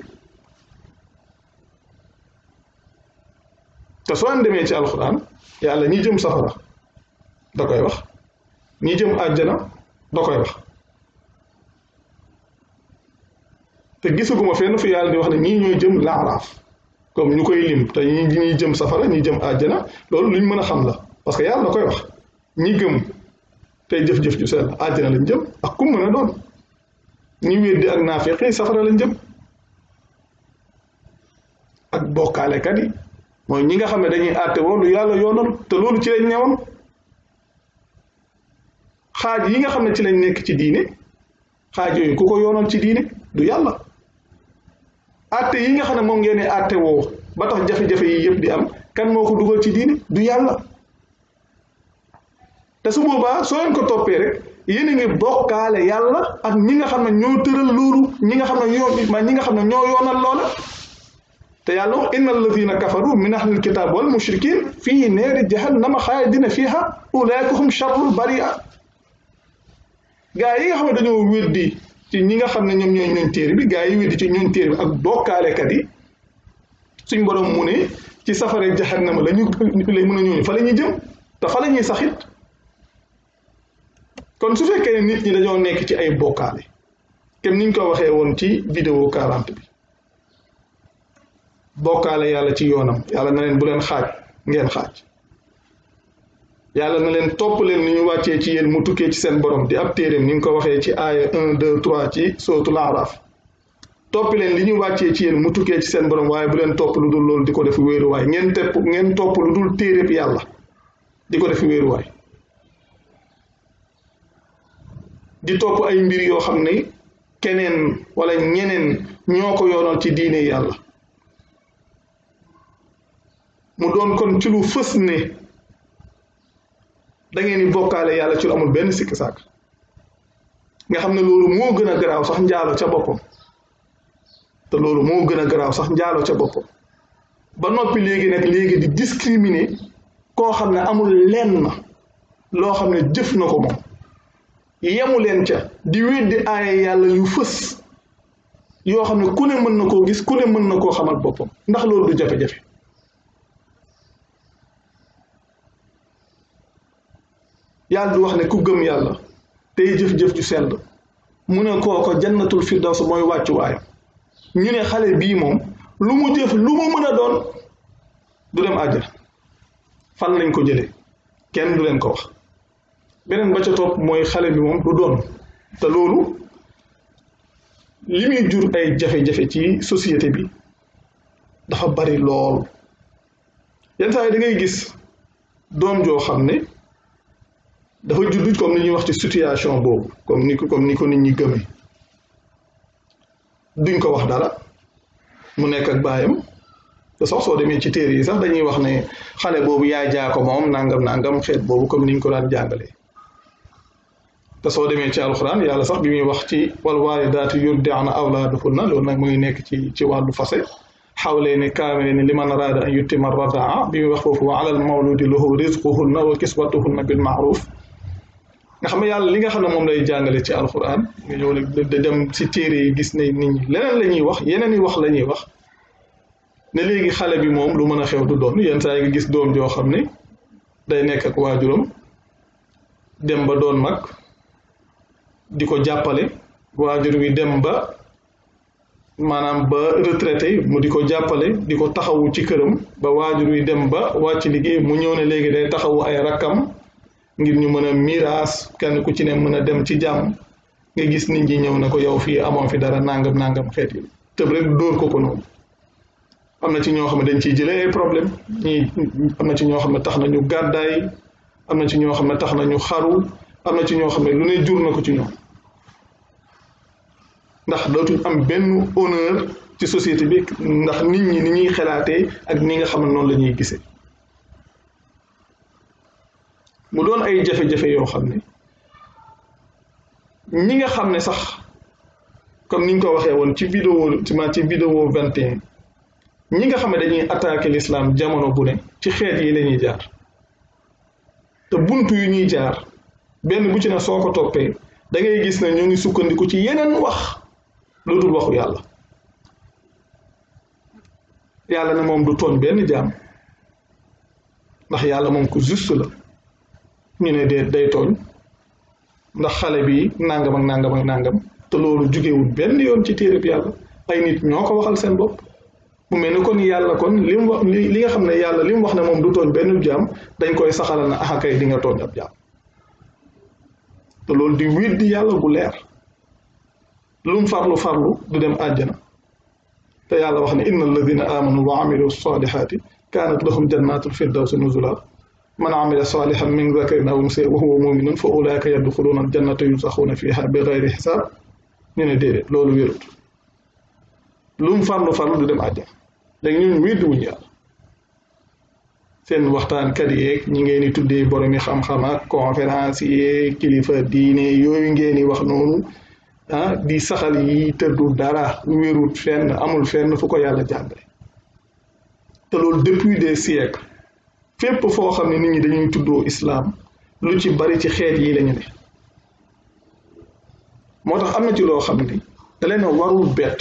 te soo demee ci alxuraan yàlla ñi jëm safara da koy wax ñi jëm àjjana da koy wax te gisaguma fenn fu yàlla di wax ne ñii ñooy jëm laaraaf comme ñu koy lim te ñi jëm safara ñi jëm àjjana loolu luñ mën a xam la parce que yàlla da koy wax ñi gëm tey jëf-jëf ju sell àjjana lañ jëm ak kum mën a doon ñi weddi ak naafiq yi safara lañ jëm ak bokkaalekat yi mooy ñi nga xam ne dañuy àtte woo lu yàlla yoonal te loolu ci lañ ñëwoon xaaj yi nga xam ne ci lañ nekk ci diine xaaj yooyu ku ko yoonal ci diine du yàlla atte yi nga xam ne moom ngeen di atte woo ba tax jafe-jafe yi yëpp di am kan moo ko dugal ci diine du yàlla te su boobaa soo leen ko toppee rek yéen a ngi bokkaale yàlla ak ñi nga xam ne ñoo tëral loolu ñi nga xam ne ñoo yoonal loola te yàlla wax inna alladina kafaru min ahlil kitab wal mushrikin fii neeri jahannama xaalidina fiha ulaika hum sharrul baria gaa yi nga xam ne dañoo weddi ci ñi nga xam ne ñoom ñooy ñooñ téere bi gaa yi weddi ci ñooñ téere bi ak bokkaalekat yi suñ borom mu ne ci safara jahannama lay mën a ñooñu fa la ñuy jëm te fa la ñuy saxit kon su fekkee ne nit ñi dañoo nekk ci ay bokkaale kem niñ ko waxee woon ci vidéo 40 bi bokkaale yàlla ci yoonam yàlla na leen bu leen xaaj ngeen xaaj yàlla na leen topp leen ni ñu wàccee ci yéen mu tukkee ci seen borom di ab téeréem ni nga ko waxee ci aaya 1 2 3 ci sootul Araf toppi leen li ñu wàccee ci yéen mu tukkee ci seen borom waaye bu leen topp lu dul loolu di ko def wéeruwaay ngeen topp lu dul téeréb yàlla di ko def wéeruwaay di topp ay mbir yoo xam ne keneen wala ñeneen ñoo ko yoonal ci diine yàlla mu doon kon ci lu fës ne da ngeen di bokkaale yàlla ci lu amul benn sikki sàkk nga xam ne loolu moo gën a garaaw sax njaalo ca boppam te loolu moo gën a garaaw sax njaalo ca boppam ba noppi léegi di discriminer koo xam ne amul lenn loo xam ne jëf na ko moom yemu leen ca di weddi aaya yàlla yu fës yoo xam ne ku ne mën na koo gis ku ne mën na koo xamal boppam ndax loolu du jafe-jafe yàlla du wax ne ku gëm yàlla tey jëf-jëf ju sell mu ne kooko jannatul firdaws mooy wàccuwaayam ñu ne xale bii moom lu mu jëf lu mu mën a doon du dem àjjana fan lañ ko jëlee kenn du leen ko wax beneen ba ca topp mooy xale bi moom du doon te loolu li muy jur ay jafe-jafe ci société bi dafa bari lool yenn saa yi da ngay gis doom joo xam ne dafa judd comme ni ñuy wax ci situation boobu comme ni ko nit ñi gëmee duñ ko wax dara mu nekk ak baayam te sax soo demee ci téere yi sax dañuy wax ne xale boobu yaay jaa ko moom nangam xeet boobu comme niñ ko daan jàngalee te soo demee ci alxuraan yàlla sax bi muy wax ci wal waalidaatu yurdi'na awlaadahunna loolu nag mu ngi nekk ci wàllu fase xawlayni kaamilayni liman araada an yutimma radaa bi muy wax foofu wa alal mawludi lahu rizquhunna wa kiswatuhunna bil ma'ruf nga xam ne yàlla li nga xam ne moom lay jàngale ci alxuraan nga ñëw nag da dem si téere yi gis ne nit ñi leneen la ñuy wax yeneen i wax la ñuy wax ne léegi xale bi moom lu mën a xew du doon yenn saa yi nga gis doom joo xam ne day nekk ak waajuram dem ba doon mag di ko jàppale waajur wi dem ba maanaam ba retraité mu di ko jàppale di ko taxawu ci këram ba waajur wi dem ba wàcc liggéey mu ñëw ne léegi day taxawu ay rakkam ngir ñu mën a miraas kenn ku ci ne mën a dem ci jàmm nga gis nit ñi ñëw na ko yow fii amoon fi dara nangam xeet yi tëb rek dóor ko noonu am na ci ñoo xam ne dañ ciy jëlee ay problème ñii am na ci ñoo xam ne tax na ñu gàddaay am na ci ñoo xam ne tax na ñu xaru am na ci ñoo xam ne lu ne jur na ko ci ñoom ndax dootuñ am benn honneur ci société bi ndax nit ñi ni ñuy xalaatee ak ni nga xam ne noonu la ñuy gisee mu doon ay jafe-jafe yoo xam ne ñi nga xam ne sax comme niñ ko waxee woon ci vidéo 21 ñi nga xam ne dañuy attaquer l'islam jamono bu ne ci xeet yi lañuy jaar te buntu yu ñuy jaar benn bu ci ne soo ko toppee da ngay gis ne ñoo ngi sukkandiku ci yeneen wax lu dul waxu yàlla yàlla ne moom du tooñ benn jaam ndax yàlla moom ku juste la ñu ne day tooñ ndax xale bi nangam te loolu jugewul benn yoon ci téereb yàlla ay nit ñoo ko waxal seen bopp mu mel ni kon yàlla kon li mu wax li nga xam ne yàlla li mu wax ne moom du tooñ benn jaam dañ koy saxalal na axakay di nga tooñ ab jaam te loolu di weddi yàlla gu leer lu mu farlu du dem àjjana te yàlla wax ne inna alladina amanu wa amilu salihati kaanat lahum jannatul firdawsi nuzula man amila salihan min zakarin aw unsa wa huwa muminun fa ulaika yadxuluna aljannata yurzaxuna fiha bi gayri xisaab ñu ne déedéet loolu wérut lu mu farlu du dem àjjana léegi ñun weddiwuñu yàlla seen waxtaankat yeeg ñi ngeen di tuddee boromi xam-xam ak conférencier kilifa diine yooyu ngeen di wax noonu di saxal yi tëddu dara wérut fenn amul fenn fu ko yàlla jàngale te loolu depuis des siècles fépp foo xam ne nit ñi dañuy tuddoo islam lu ci bari ci xeet yi lañu ne moo tax am na ci loo xam ne da leen a warul bett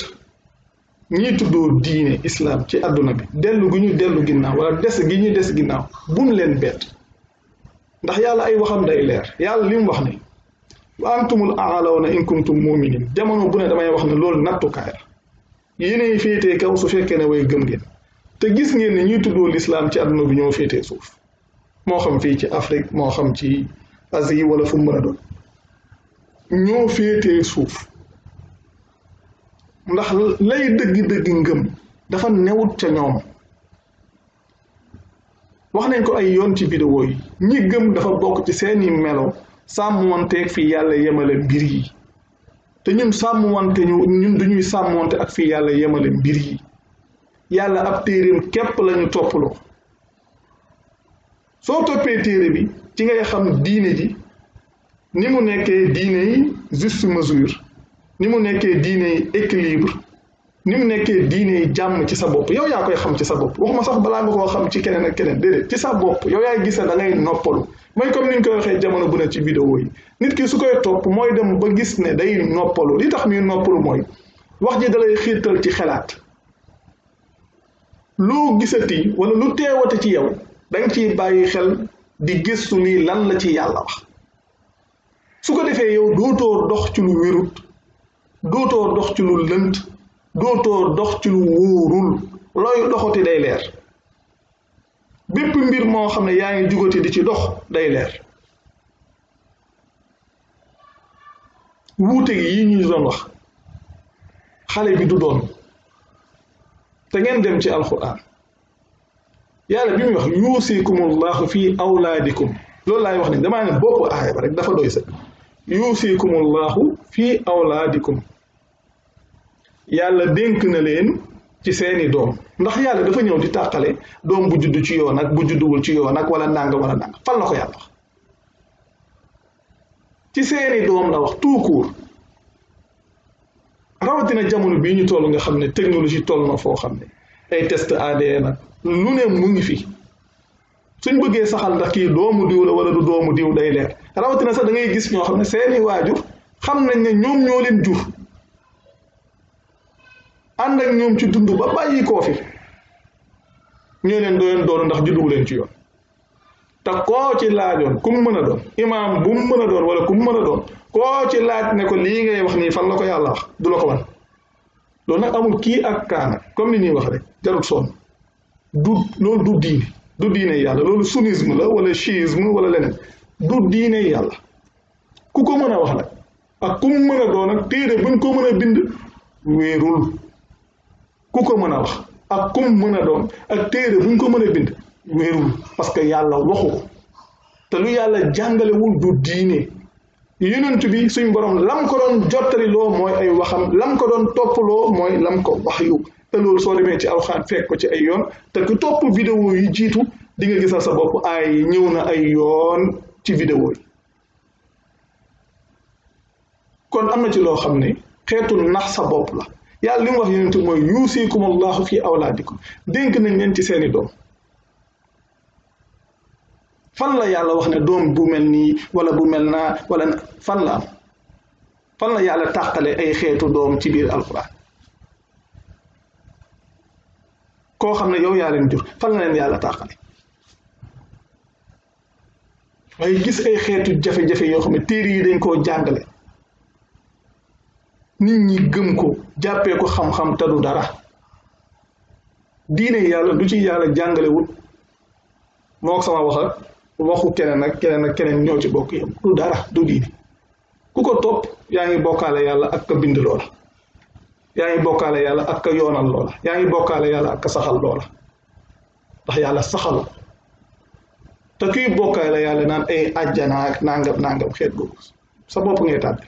ñii tuddoo diine islam ci àdduna bi dellu gi ñu dellu ginnaaw wala des gi ñu des ginnaaw buñ leen bett ndax yàlla ay waxam day leer yàlla li mu wax ne wa antumul a'lawna in kuntum mu'minin jamono bu ne damay wax ne loolu nattukaay la yéenay féetee kaw su fekkee ne way gëm ngeen te gis ngeen ne ñuy tuddoo l'islam ci àdduna bi ñoo féetee suuf moo xam fii ci Afrique moo xam ci Asie wala fu mu mën a doon ñoo féetee suuf ndax lay dëgg-dëgg ngëm dafa newut ca ñoom wax nañ ko ay yoon ci vidéo yi ñi gëm dafa bokk ci seeni melo sàmmonteeg fi yàlla yemale mbir yi te ñun sàmmonte ñun duñuy sàmmonte ak fi yàlla yemale mbir yi yàlla ab téereem képp lañu toppaloo soo toppee téere bi ci ngay xam diine ji ni mu nekkee diine yi juste mesure ni mu nekkee diine yi équilibre ni mu nekkee diine yi jàmm ci sa bopp yow yaa koy xam ci sa bopp waxuma sax balaa nga koo xam ci keneen ak keneen déedéet ci sa bopp yow yaay gis ne da ngay noppalu mooy comme ni ñu koy waxee jamono bu ne ci vidéo yi nit ki su koy topp mooy dem ba gis ne day noppalu li tax muy noppalu mooy wax ji dalay xiirtal ci xelaat loo gisati wala lu teewati ci yow danga ciy bàyyi xel di gëstu lii lan la ci yàlla wax su ko defee yow dootoo dox ci lu wérut dootoo dox ci lu lënt dootoo dox ci lu wóorul looy doxati day leer bépp mbir moo xam ne yaa ngi jugati di ci dox day leer wuute gi yi ñu doon wax xale bi du doon te ngeen dem ci alquran yàlla bi muy wax yuusikumullahu fi awlaadikum loolu laay wax ne damaa ne bopp aaya ba rek dafa doy sëkk yuusikumullahu fi awlaadikum yàlla dénk na leen ci seeni doom ndax yàlla dafa ñëw di tàqale doom bu juddu ci yoon ak bu judduwul ci yoon ak wala nanga fan la ko yàlla wax ci seeni doom la wax tout court rawatina jamono bii ñu toll nga xam ne technologie toll na foo xam ne ay test ADN nag lu ne mu ngi fi suñ bëggee saxal ndax kii doomu diw la wala du doomu diw day leer rawatina sax da ngay gis ñoo xam ne seeni waajur xam nañ ne ñoom ñoo leen jur ànd ak ñoom ci dund ba bàyyi koo fi ñoo leen doon ndax judduwu leen ci yoon te koo ci laajoon ku mu mën a doon imaam bu mu mën a doon wala ku mu mën a doon koo ci laaj ne ko lii ngay wax nii fan la ko yàlla wax du la ko wan loolu nag amul kii ak kaana comme ni ñuy wax rek jarut sonn loolu du diine yàlla loolu sunnisme la wala chiisme wala leneen du diine yàlla ku ko mën a wax nag ak ku mu mën a doon ak téere buñ ko mën a bind wéerul ku ko mën a wax ak ku mu mën a doon ak téere buñ ko mën a bind wéerul parce que yàlla waxu ko te lu yàlla jàngalewul du diine yonent bi suñ borom lam ko doon jottali loo mooy ay waxam lam ko doon toppaloo mooy lam ko wax yu te loolu soo demee ci alxuraan fekk ko ci ay yoon te ku topp vidéo yi jiitu di nga gisal sa bopp ay ñëw na ay yoon ci vidéo yi kon am na ci loo xam ne xeetu nax sa bopp la yàlla li mu wax yonent mooy yuusikum allahu fi awlaadikum dénk nañ leen ci seeni doom fan la yàlla wax ne doom bu mel nii wala bu mel naa wala fan la am fan la yàlla tàqale ay xeetu doom ci biir alquran koo xam ne yow yaa leen jur fan la leen yàlla tàqale waaye gis ay xeetu jafe-jafe yoo xam ne téere yi dañ koo jàngale nit ñi gëm ko jàppee ko xam-xam te du dara diine yàlla du ci yàlla jàngalewul moo sama wax waxu keneen ak keneen ñoo ci bokk yam du dara du diine ku ko topp yaa ngi bokkaale yàlla ak ka bind loola yaa ngi bokkaale yàlla ak ka yoonal loola yaa ngi bokkaale yàlla ak ka saxal loola ndax yàlla saxal te kuy bokkaale yàlla naan ay àjjana ak nangam xeet googu sa bopp ngay tàbbi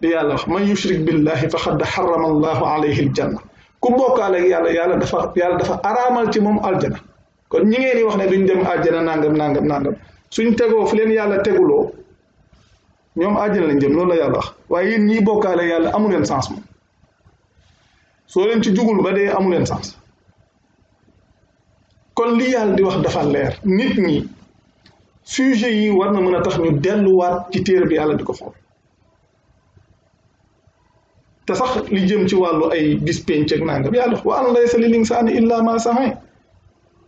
li yàlla wax man yushrik billahi faqad harrama allahu alayhi aljanna ku bokkaale ak yàlla dafa araamal ci moom aljana kon ñi ngeen di wax ne duñ dem aljana nangam suñ tegoo fu leen yàlla teguloo ñoom aljana lañ jëm loolu la yàlla wax waaye yéen ñiy bokkaale yàlla amu leen sens moom soo leen ci jugul ba dee amu leen sens kon li yàlla di wax dafa leer nit ñi sujet yi war na mën a tax ñu delluwaat ci téere bi yàlla di ko xool te sax li jëm ci wàllu ay bis penc ak nangam yàlla wa an laysa lil insaani illa ma sa'a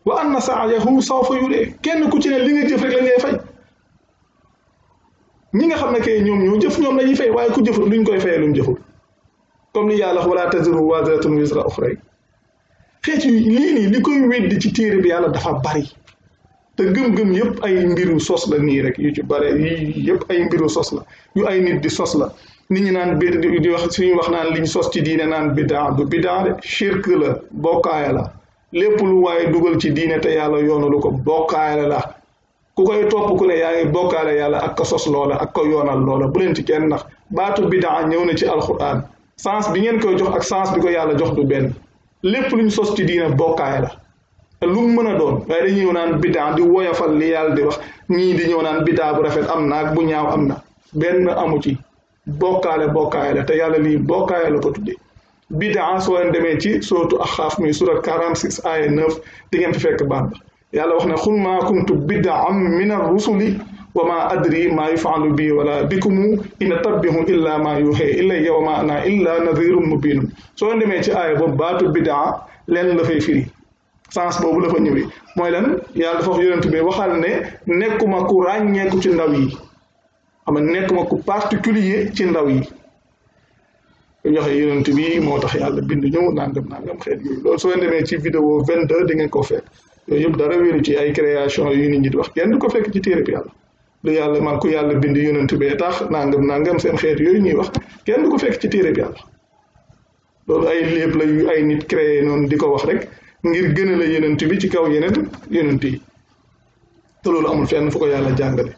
wa anna sa'yahu sawfa yuree kenn ku ci ne li nga jëf rek la ngay fay ñi nga xam ne kay ñoom ñoo jëf ñoom lañuy fay waaye ku jëful luñ koy fayee luñ jëful comme ni yàlla wax wala taziru waziratun wizra ukhra xeet yu lii nii li koy weddi ci téere bi yàlla dafa bari te gëm-gëm yëpp ay mbiru sos la nii rek yu ci bare yi yëpp ay mbiru sos la yu ay nit di sos la nit ñi naan bi di wax suñu wax naan liñ sos ci diine naan bidaa du bidaa de shirk la bokkaaya la lépp lu waaye dugal ci diine te yàlla yoonalu ko bokkaaya la ku koy topp ku ne yaa ngi bokkaale yàlla ak ko sos loola ak ko yoonal loola bu leen ci kenn ndax baatu bidaa ñëw na ci alquran sens bi ngeen koy jox ak sens bi ko yàlla jox du benn lépp luñ sos ci diine bokkaaya la lu mu mën a doon waaye dañuy ñëw naan bidaa di woyofal li yàlla di wax ñii di ñëw naan bidaa bu rafet am na ak bu ñaaw am na benn amu ci bokkaale la te yàlla lii bokkaale la ko tuddee bidaa soo leen demee ci suratu Ahqaaf muy surat 46 aya 9 di ngeen fi fekk baat ba yàlla wax ne xul maa kuntu bid'an min ar-rusuli wa ma adri ma yuf'alu bi wala bikumu in attabi'u illa ma yuha ilayya wa ma ana illa nadhirun mubin soo leen demee ci aaya boobu baatu bidaa leen la fay firi sens boobu la fa ñëwee mooy lan yàlla dafa wax yonent bi waxal ne nekkuma ku ràññeeku ci ndaw yi xam nga nekkuma ku particulier ci ndaw yi joxe yonent bi moo tax yàlla bind ñëw nangam xeet yooyu loolu soo demee ci vidéo 22 di ngeen ko fekk yooyu yëpp dara wéeru ci ay création yu nit ñi di wax kenn du ko fekk ci téere bi yàlla du yàlla man ku yàlla bind yonent bee tax nangam seen xeet yooyu ñuy wax kenn du ko fekk ci téere bi yàlla loolu ay lépp la yu ay nit créé noonu di ko wax rek ngir gën a la yonent bi ci kaw yeneen yonent yi te loolu amul fenn fu ko yàlla jàngale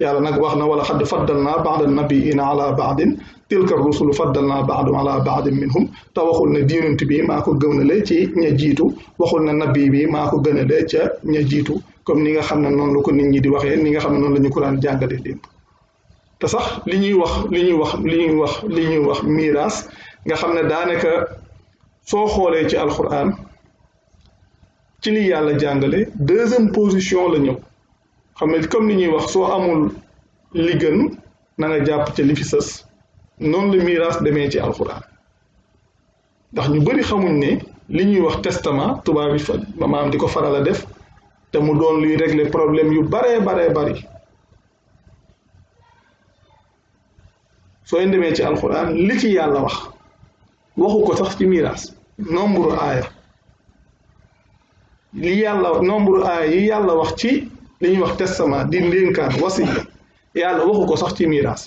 yàlla nag wax na wala xadd faddalnaa ba'da nabiyyiina ala ba'din tilka rusulu faddalnaa ba'dahum ala ba'din minhum te waxul ne yonent bi maa ko gënale ci ña jiitu waxul ne nabi bi maa ko gënale ca ña jiitu comme ni nga xam ne noonu la ko nit ñi di waxee ni nga xam ne noonu la ñu ko daan jàngale démb te sax li ñuy wax miiraas nga xam ne daanaka soo xoolee ci alquran ci li yàlla jàngale deuxième position la ñëw xam ne comme ni ñuy wax soo amul li gën na nga jàpp ca li fi sës noonu la miraas demee ci alxuraan ndax ñu bari xamuñ ne li ñuy wax testament tubaab yi fa maam di ko faral a def te mu doon luy régler problème yu baree bari soo demee ci alxuraan li ci yàlla waxu ko sax ci miraas nombre aaya nombre aaya yi yàlla wax ci li ñuy wax testament di ndénkaan wasiya yàlla waxu ko sax ci miraas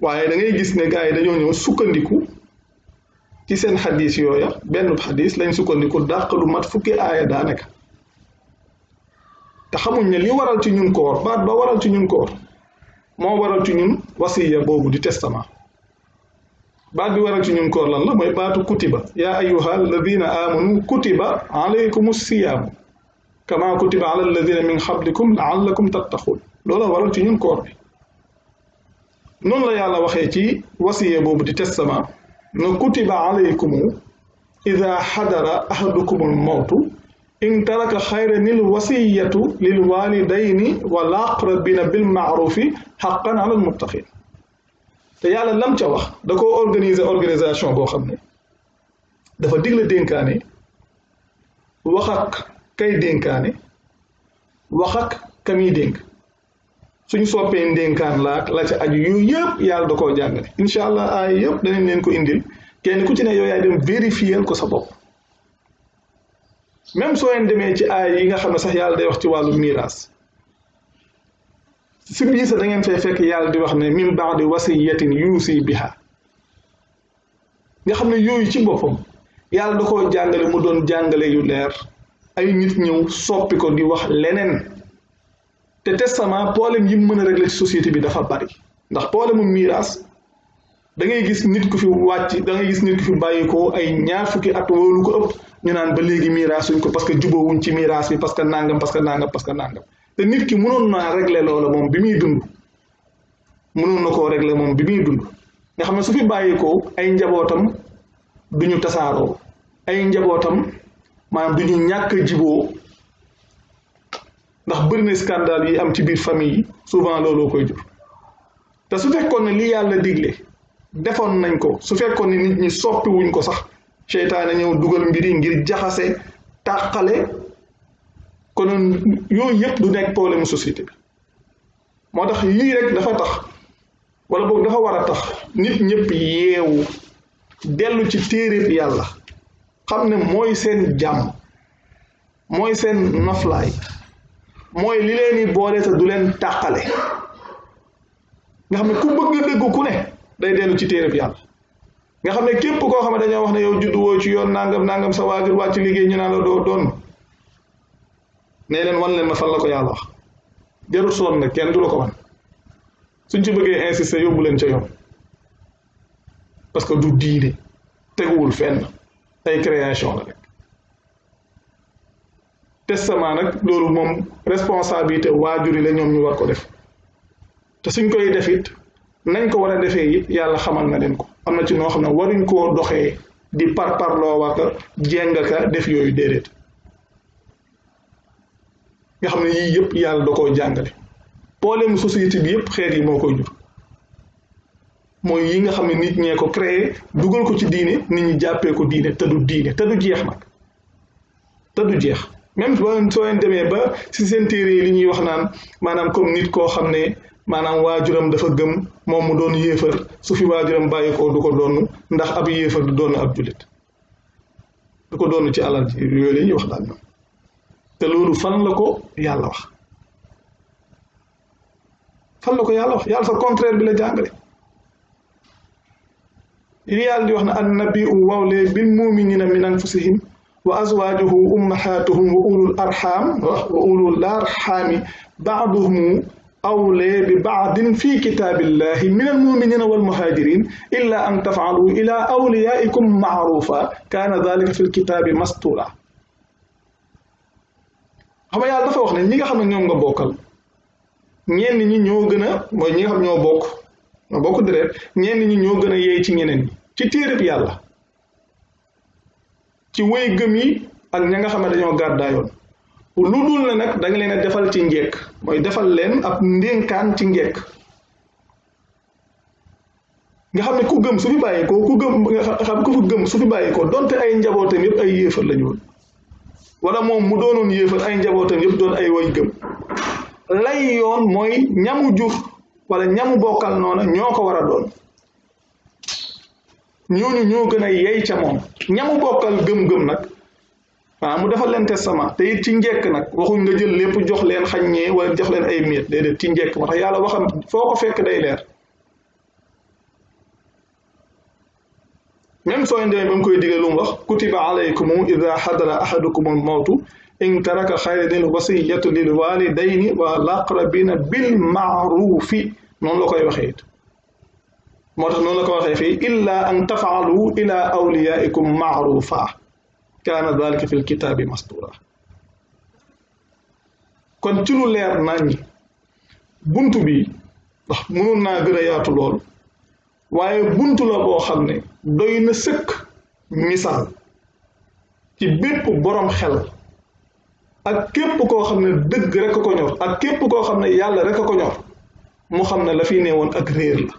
waaye da ngay gis ne gars yi dañoo ñëw sukkandiku ci seen xadis yooya benn xadis lañ sukkandiku dàq lu mat fukki aaya daanaka te xamuñ ne li waral ci ñun koor baat ba waral ci ñun koor moo waral ci ñun wasiya boobu di testament baat bi waral ci ñun koor lan la mooy baatu kutiba yaa ayyuha alladina amanu kutiba alaykum siyaamu kama kutiba ala alladina min qablikum laallakum tattaqun loola waral ci ñun koor bi noonu la yàlla waxee ci wasiya boobu di testament na kutiba alaykum ida xadara ahadukumul mawtu in taraka xayran il wasiyatu lil walidayni wal aqrabina bil maarufi xaqan ala al muttaqin te yàlla lam ca wax da ko organisation boo xam ne dafa digle dénkaane wax ak kay dénkaane wax ak kamiy dénk suñ soppee ndénkaan la ca aju yooyu yëpp yàlla da koo jàngale incha allah ay yëpp danañ leen ko indil kenn ku ci ne yow yaay dem vérifier ko sa bopp même soo leen demee ci aay yi nga xam ne sax yàlla day wax ci wàllu miraas si biir sax da ngeen fay fekk yàlla di wax ne min ba'di wasiyatin yuusi biha nga xam ne yooyu ci boppam yàlla da koo jàngale mu doon jàngale yu leer ay nit ñëw soppi ko di wax leneen te testament problème yi mu mën a régler ci société bi dafa bari ndax problème mu miraas da ngay gis nit ku fi wàcc da ngay gis nit ku fi bàyyi ko ay ñaar fukki at wóolu ko ëpp ñu naan ba léegi miraasuñ ko parce que jubóowuñ ci miraas bi parce que nangam parce que nangam parce que nangam te nit ki mënoon naa régler loola moom bi muy dund mënoon na koo régler moom bi muy dund nga xam ne su fi bàyyi ko ay njabootam duñu tasaaroo ay njabootam maanaam duñu ñàkk a jiboo ndax bëri na scandale yi am ci biir famille yi souvent looloo koy jur te su fekkoon ne li yàlla digle defoon nañ ko su fekkoon ne nit ñi soppi wuñ ko sax seytaane ñëw dugal mbiri ngir jaxase tàqale konoon yooyu yëpp du nekk problème société bi moo tax lii rek dafa tax wala boog dafa war a tax nit ñëpp yeewu dellu ci téeréb yàlla xam ne mooy seen jàmm mooy seen noflaay mooy li leen di boole te du leen tàqale nga xam ne ku bëgg dëgg ku ne day dellu ci téereb yàlla nga xam ne képp koo xam ne dañoo wax ne yow juddu woo ci yoon nangam sa waajur wàcc liggéey ñu naan la doo doon nee leen wan leen ma fan la ko yàlla wax jarul sonn ne kenn du la ko wan suñ ci bëggee insister yóbbu leen ca yoon parce que du diine teguwul fenn ay création la rek testament nag loolu moom responsabilité waajur yi la ñoom ñu war ko def te suñ koy def it nañ ko war a defee it yàlla xamal na leen ko am na ci noo xam ne waruñ koo doxee di parloo waka jéng ka def yooyu déedéet nga xam ne yii yëpp yàlla da koo jàngale problème société bi yëpp xeet yi moo koy jur mooy yi nga xam ne nit ñee ko créé dugal ko ci diine nit ñi jàppee ko diine te du jeex nag te du jeex même soo leen demee ba si seen téere yi li ñuy wax naan maanaam comme nit koo xam ne maanaam waajuram dafa gëm moom mu doon yéefar su fi waajuram bàyyi ko du ko doon ndax ab yéefar du doon ab jullit du ko doon ci alal ji yooyu la ñuy wax daal ñoom te loolu fan la ko yàlla wax yàlla sa contraire bi la jàngale li yàlla di wax ne annabiu wawle bil muminina min anfusihim wa azwajuhu ummahatuhum wa ulul arhami ba'duhum awle bi ba'din fi kitabillahi min almuminina walmuhajirin illa an taf'alu ila awliyaikum ma'rufa kana dhalika fi lkitabi mastura xam nga yàlla dafa wax ne ñi nga xam ne ñoom nga bokkal ñenn ñi ñoo gën a mooy ñi nga xam ñoo bokk deret ñenn ñi ñoo gën a yeey ci ñeneen ñi ci téereb yàlla ci wéy gëm yi ak ña nga xam ne dañoo gàddaayoon lu dul ne nag da nga leen a defal ci njekk mooy defal leen ab ndénkaan ci njekk nga xam ne ku gëm su fi bàyyi ko ku gëm su fi bàyyi ko donte ay njabootam yëpp ay yéefar lañu woon wala moom mu doonoon yéefar ay njabootam yëpp doon ay way gëm lay yoon mooy ñamu jur wala ñamu bokkal noona ñoo ko war a doon ñooñu ñoo gën a yey ca moom ñamu bokkal gëm-gëm nag mu defal leen testament te it ci njekk nag waxuñ nga jël lépp jox leen xaññee wala jox leen ay miet déedéet ci njekk moo tax yàlla waxam foo ko fekk day leer même soo indee ba mu koy digal lu mu wax kutiba alaykum ida xadara ahadukum al mawtu in taraka xayran wasiyatu lil walidayni wal aqrabina bil maarufi noonu la koy waxee it moo tax noonu la ko waxee fii illa an tafaalu ila awliyaikum maarufa kaana dalika fi lkitaabi mastura kon ci lu leer nañ buntu bi ndax mënoon naa gën a yaatu lool waaye buntu la boo xam ne doy na sëkk misaal ci bépp borom xel ak képp koo xam ne dëgg rek a ko ñor ak képp koo xam ne yàlla rek a ko ñor mu xam ne la fi neewoon ak réer la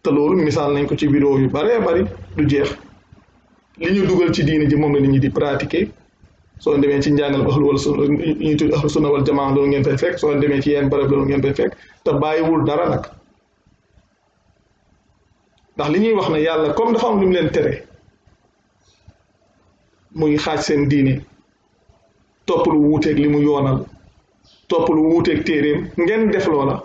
te loolu misaal nañ ko ci vidéo yu baree bari du jeex li ñu dugal ci diini ji moom la nit ñi di pratiquer soo demee ci njàngal ahlu wala sunna ñuy tudd ahlu sunna wal jamaa loolu ngeen fay fekk soo demee ci yenn barab loolu ngeen fay fekk te bàyyiwul dara nag ndax li ñuy wax ne yàlla comme dafa am lu mu leen tere muy xaaj seen diine topp lu wuuteeg li mu yoonal topp lu wuuteeg téeréem ngeen def loola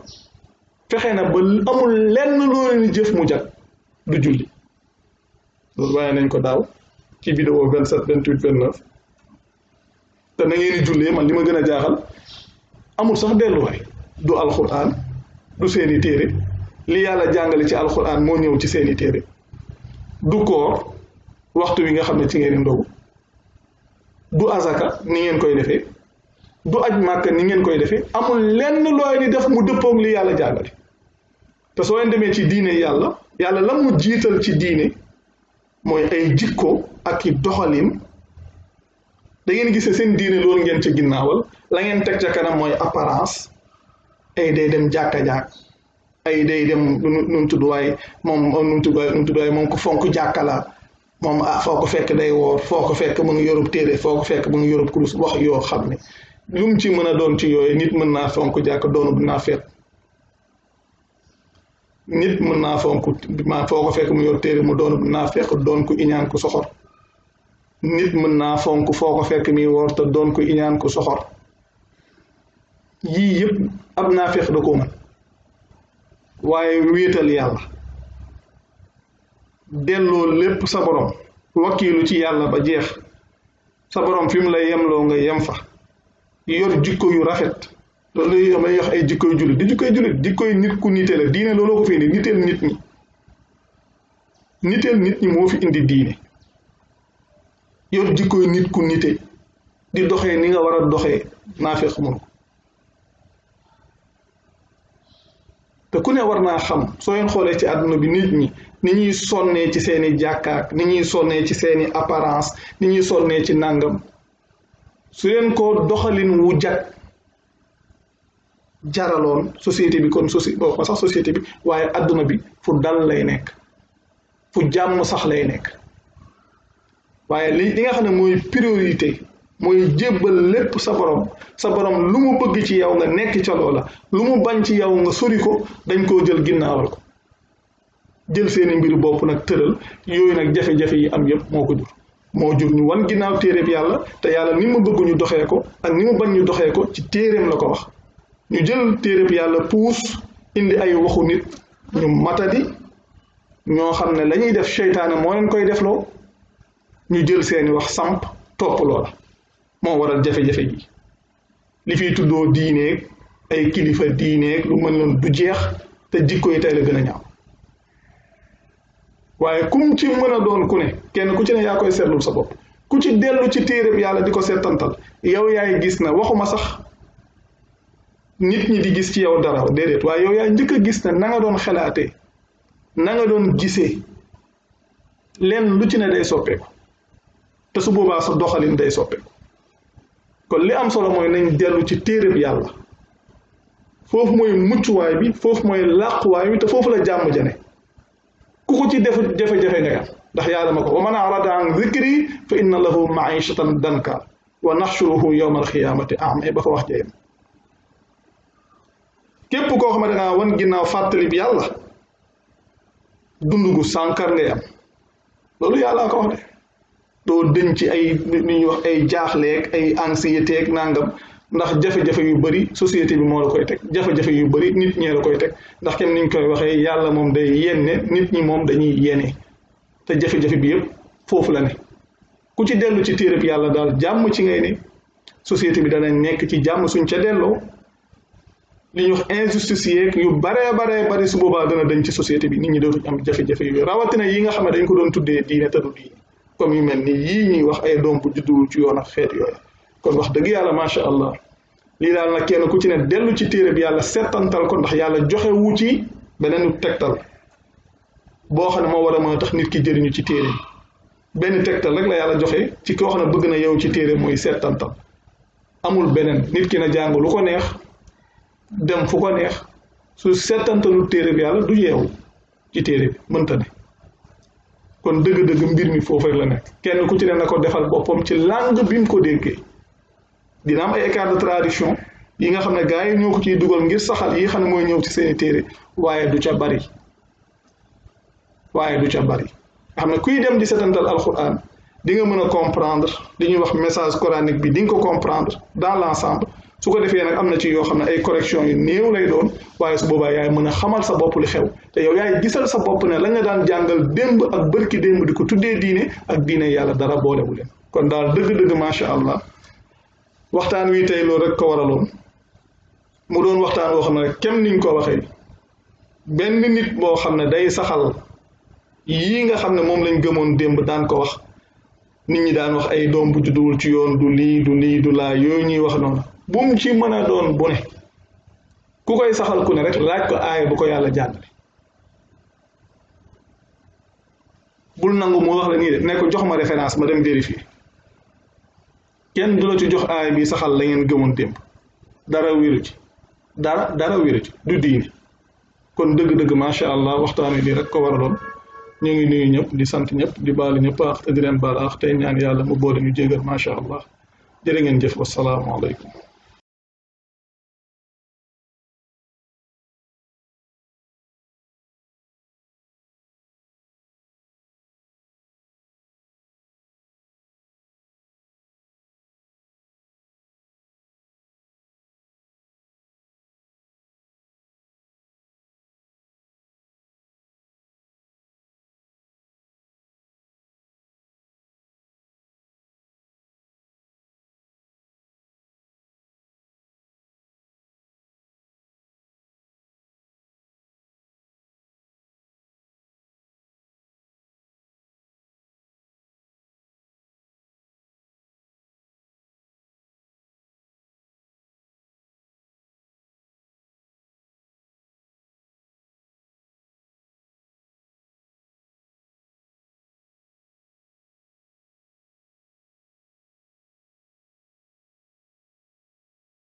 fexe na ba amul lenn loolu ni jëf mu jag du julli loolu waaye nañ ko daaw ci vidéo 27 28 29 te na ngeen di jullee man li ma gën a jaaxal amul sax delluwaay du alxuraan du seeni téere li yàlla jàngale ci alxuraan moo ñëw ci seeni téere du koor waxtu wi nga xam ne ci ngeen di ndogu du azaka ni ngeen koy defee du aj màkka ni ngeen koy defee amul lenn looy di def mu dëppoog li yàlla jàngale te soo leen demee ci diine yàlla la mu jiital ci diine mooy ay jikko ak i doxalin da ngeen gisee seen diine loolu ngeen ca ginnaawal la ngeen teg ca kanam mooy apparence ay day dem jàkka-jàkk ay day dem nu tudd waaye moom nu tudd waaye moom ko fonk jàkka la moom foo ko fekk day woor foo ko fekk mu ngi yorub téere foo ko fekk mu ngi yorub kurus wax yoo xam ne lu mu ci mën a doon ci yooyu nit mën naa fonk jàkka doonu naa fekk nit mën naa fonk foo ko fekk mu yor téere mu doonu naa fekk doon ku iñaan ku soxor nit mën naa fonk foo ko fekk mi woor te doon ku iñaan ku soxor yii yëpp ab naa fekk da ko mën waaye wéetal yàlla delloo lépp sa borom wakkiilu ci yàlla ba jeex sa borom fi mu lay yemloo nga yem fa yor jikko yu rafet loolu may wax ay jikko yu jullit di jikkoy jullit jikkoy nit ku nite la diine looloo ko fi indi niteel nit ñi moo fi indi diine yor jikkoy nit ku nite di doxee ni nga war a doxee naafeq mënu ko te ku ne war naa xam soo leen xoolee ci àdduna bi nit ñi ni ñuy sonnee ci seeni jàkkaak ni ñuy sonnee ci seeni apparence ni ñuy sonnee ci nàngam su leen ko doxalin wu jaraloon société bi kon société bi waaye àdduna bi fu dal lay nekk fu jàmm sax lay nekk waaye li nga xam ne mooy priorité mooy jébbal lépp sa borom lu mu bëgg ci yow nga nekk ca loola lu mu bañ ci yow nga sori ko dañ koo jël ginnaawal ko jël seeni mbir bopp nag tëral yooyu nag jafe-jafe yi am yëpp moo jur ñu wan ginnaaw téeréb yàlla te yàlla ni mu bëgg ñu doxee ko ak ni mu bañ ñu doxee ko ci téeréem la ko wax ñu jël téeréb yàlla puus indi ay waxu nit ñu matadi ñoo xam ne la ñuy def seytaane moo leen koy defloo ñu jël seeni wax samp topp loola moo waral jafe-jafe gi li fiy tuddoo diineeg ay kilifa diineeg lu mën loon du jeex te jikko yi tey la gën a ñaaw waaye kum ci mën a doon ku ne kenn ku ci ne yaa koy seetlul sa bopp ku ci dellu ci téereb yàlla di ko seetantal yow yaay gis na waxuma sax nit ñi di gis ci yow dara déedéet waaye yow yaay njëkk a gis ne na nga doon xalaatee na nga doon gisee lenn lu ci ne day soppeeku te su boobaa sa doxalin day soppeeku kon li am solo mooy nañ dellu ci téereb yàlla foofu mooy muccuwaay bi foofu mooy làquwaay bi te foofu la jàmm jane ku ko ci def jafe-jafe nga am ndax yàlla ma ko wa man arada an zikri fa inna lahu maishatan danka wa naxshuruhu yawma alxiyaamati a'ma ba fa wax jeyam képp koo xam ne dangaa wan ginnaaw fàttali bi yàlla dund gu sànkar ngay am loolu yàlla ko wax de doo dëñ ci ay li ñuy wax ay jaaxleeg ay anxiété ak nangam ndax jafe-jafe yu bëri société bi moo la koy teg jafe-jafe yu bëri nit ñee la koy teg ndax kenn niñ koy waxee yàlla moom day yenne nit ñi moom dañuy yene te jafe-jafe bi yëpp foofu la ne ku ci dellu ci téereb yàlla daal jàmm ci ngay ne société bi dana nekk ci jàmm suñ ca delloo li ñuy wax injustice yeeg yu baree bari su boobaa dana dañ ci société bi nit ñi dootuñ am jafe-jafe yooyu rawatina yi nga xam ne dañ ko doon tuddee diine te du diine comme yu mel ni yii ñuy wax ay doom bu judduwul ci yoon ak xeet yooyu kon wax dëgg yàlla macha allah lii daal nag kenn ku ci ne dellu ci téere bi yàlla settantal ko ndax yàlla joxe wu ci beneen tegtal boo xam ne moo war a mën a tax nit ki jëriñu ci téere benn tegtal rek la yàlla joxe ci koo xam ne bëgg na yow ci téere mooy settantal amul beneen nit ki na jàng lu ko neex dem fu ko neex su settantalu téere bi yàlla du yeewu ci téere bi mënta ne kon dëgg-dëgg mbir mi foofu rek la nekk kenn ku ci ne na ko defal boppam ci langue bi mu ko déggee dina am ay écart de traduction yi nga xam ne gars yi ñoo ko ciy dugal ngir saxal yi xam ne mooy ñëw ci seeni téere waaye du ca bari nga xam ne kuy dem di setantal alquran di nga mën a comprendre li ñuy wax message coranique bi di nga ko comprendre dans l'ensemble su ko defee nag am na ci yoo xam ne ay correction yu néew lay doon waaye su boobaa yaay mën a xamal sa bopp li xew te yow yaay gisal sa bopp ne la nga daan jàngal démb ak bërki démb di ko tuddee diine ak diine yàlla dara boolewu leen kon daal dëgg-dëgg macha allah waxtaan wi tey loolu rek ko waraloon mu doon waxtaan woo xam ne rek kem niñ ko waxee benn nit boo xam ne day saxal yii nga xam ne moom lañ gëmoon démb daan ko wax nit ñi daan wax ay doom bu judduwul ci yoon du lii du lii du laa yooyu ñuy wax noonu bu mu ci mën a doon bu ne ku koy saxal ku ne rek laaj ko aaya bu ko yàlla jàngale bul nangu mu wax la nii de ne ko jox ma référence ma dem vérifier kenn du la ci jox aaya bi saxal la ngeen gëmoon démb dara wéru ci dara wéru ci du diine kon dëgg-dëgg macha allah waxtaane lii rek ko waraloon ñu ngi nuyu ñëpp di sant ñëpp di baalu ñëpp te di leen baal tey ñaan yàlla mu boole ñu jégal macha allah jërë ngeen jëf wassalaamu aleykum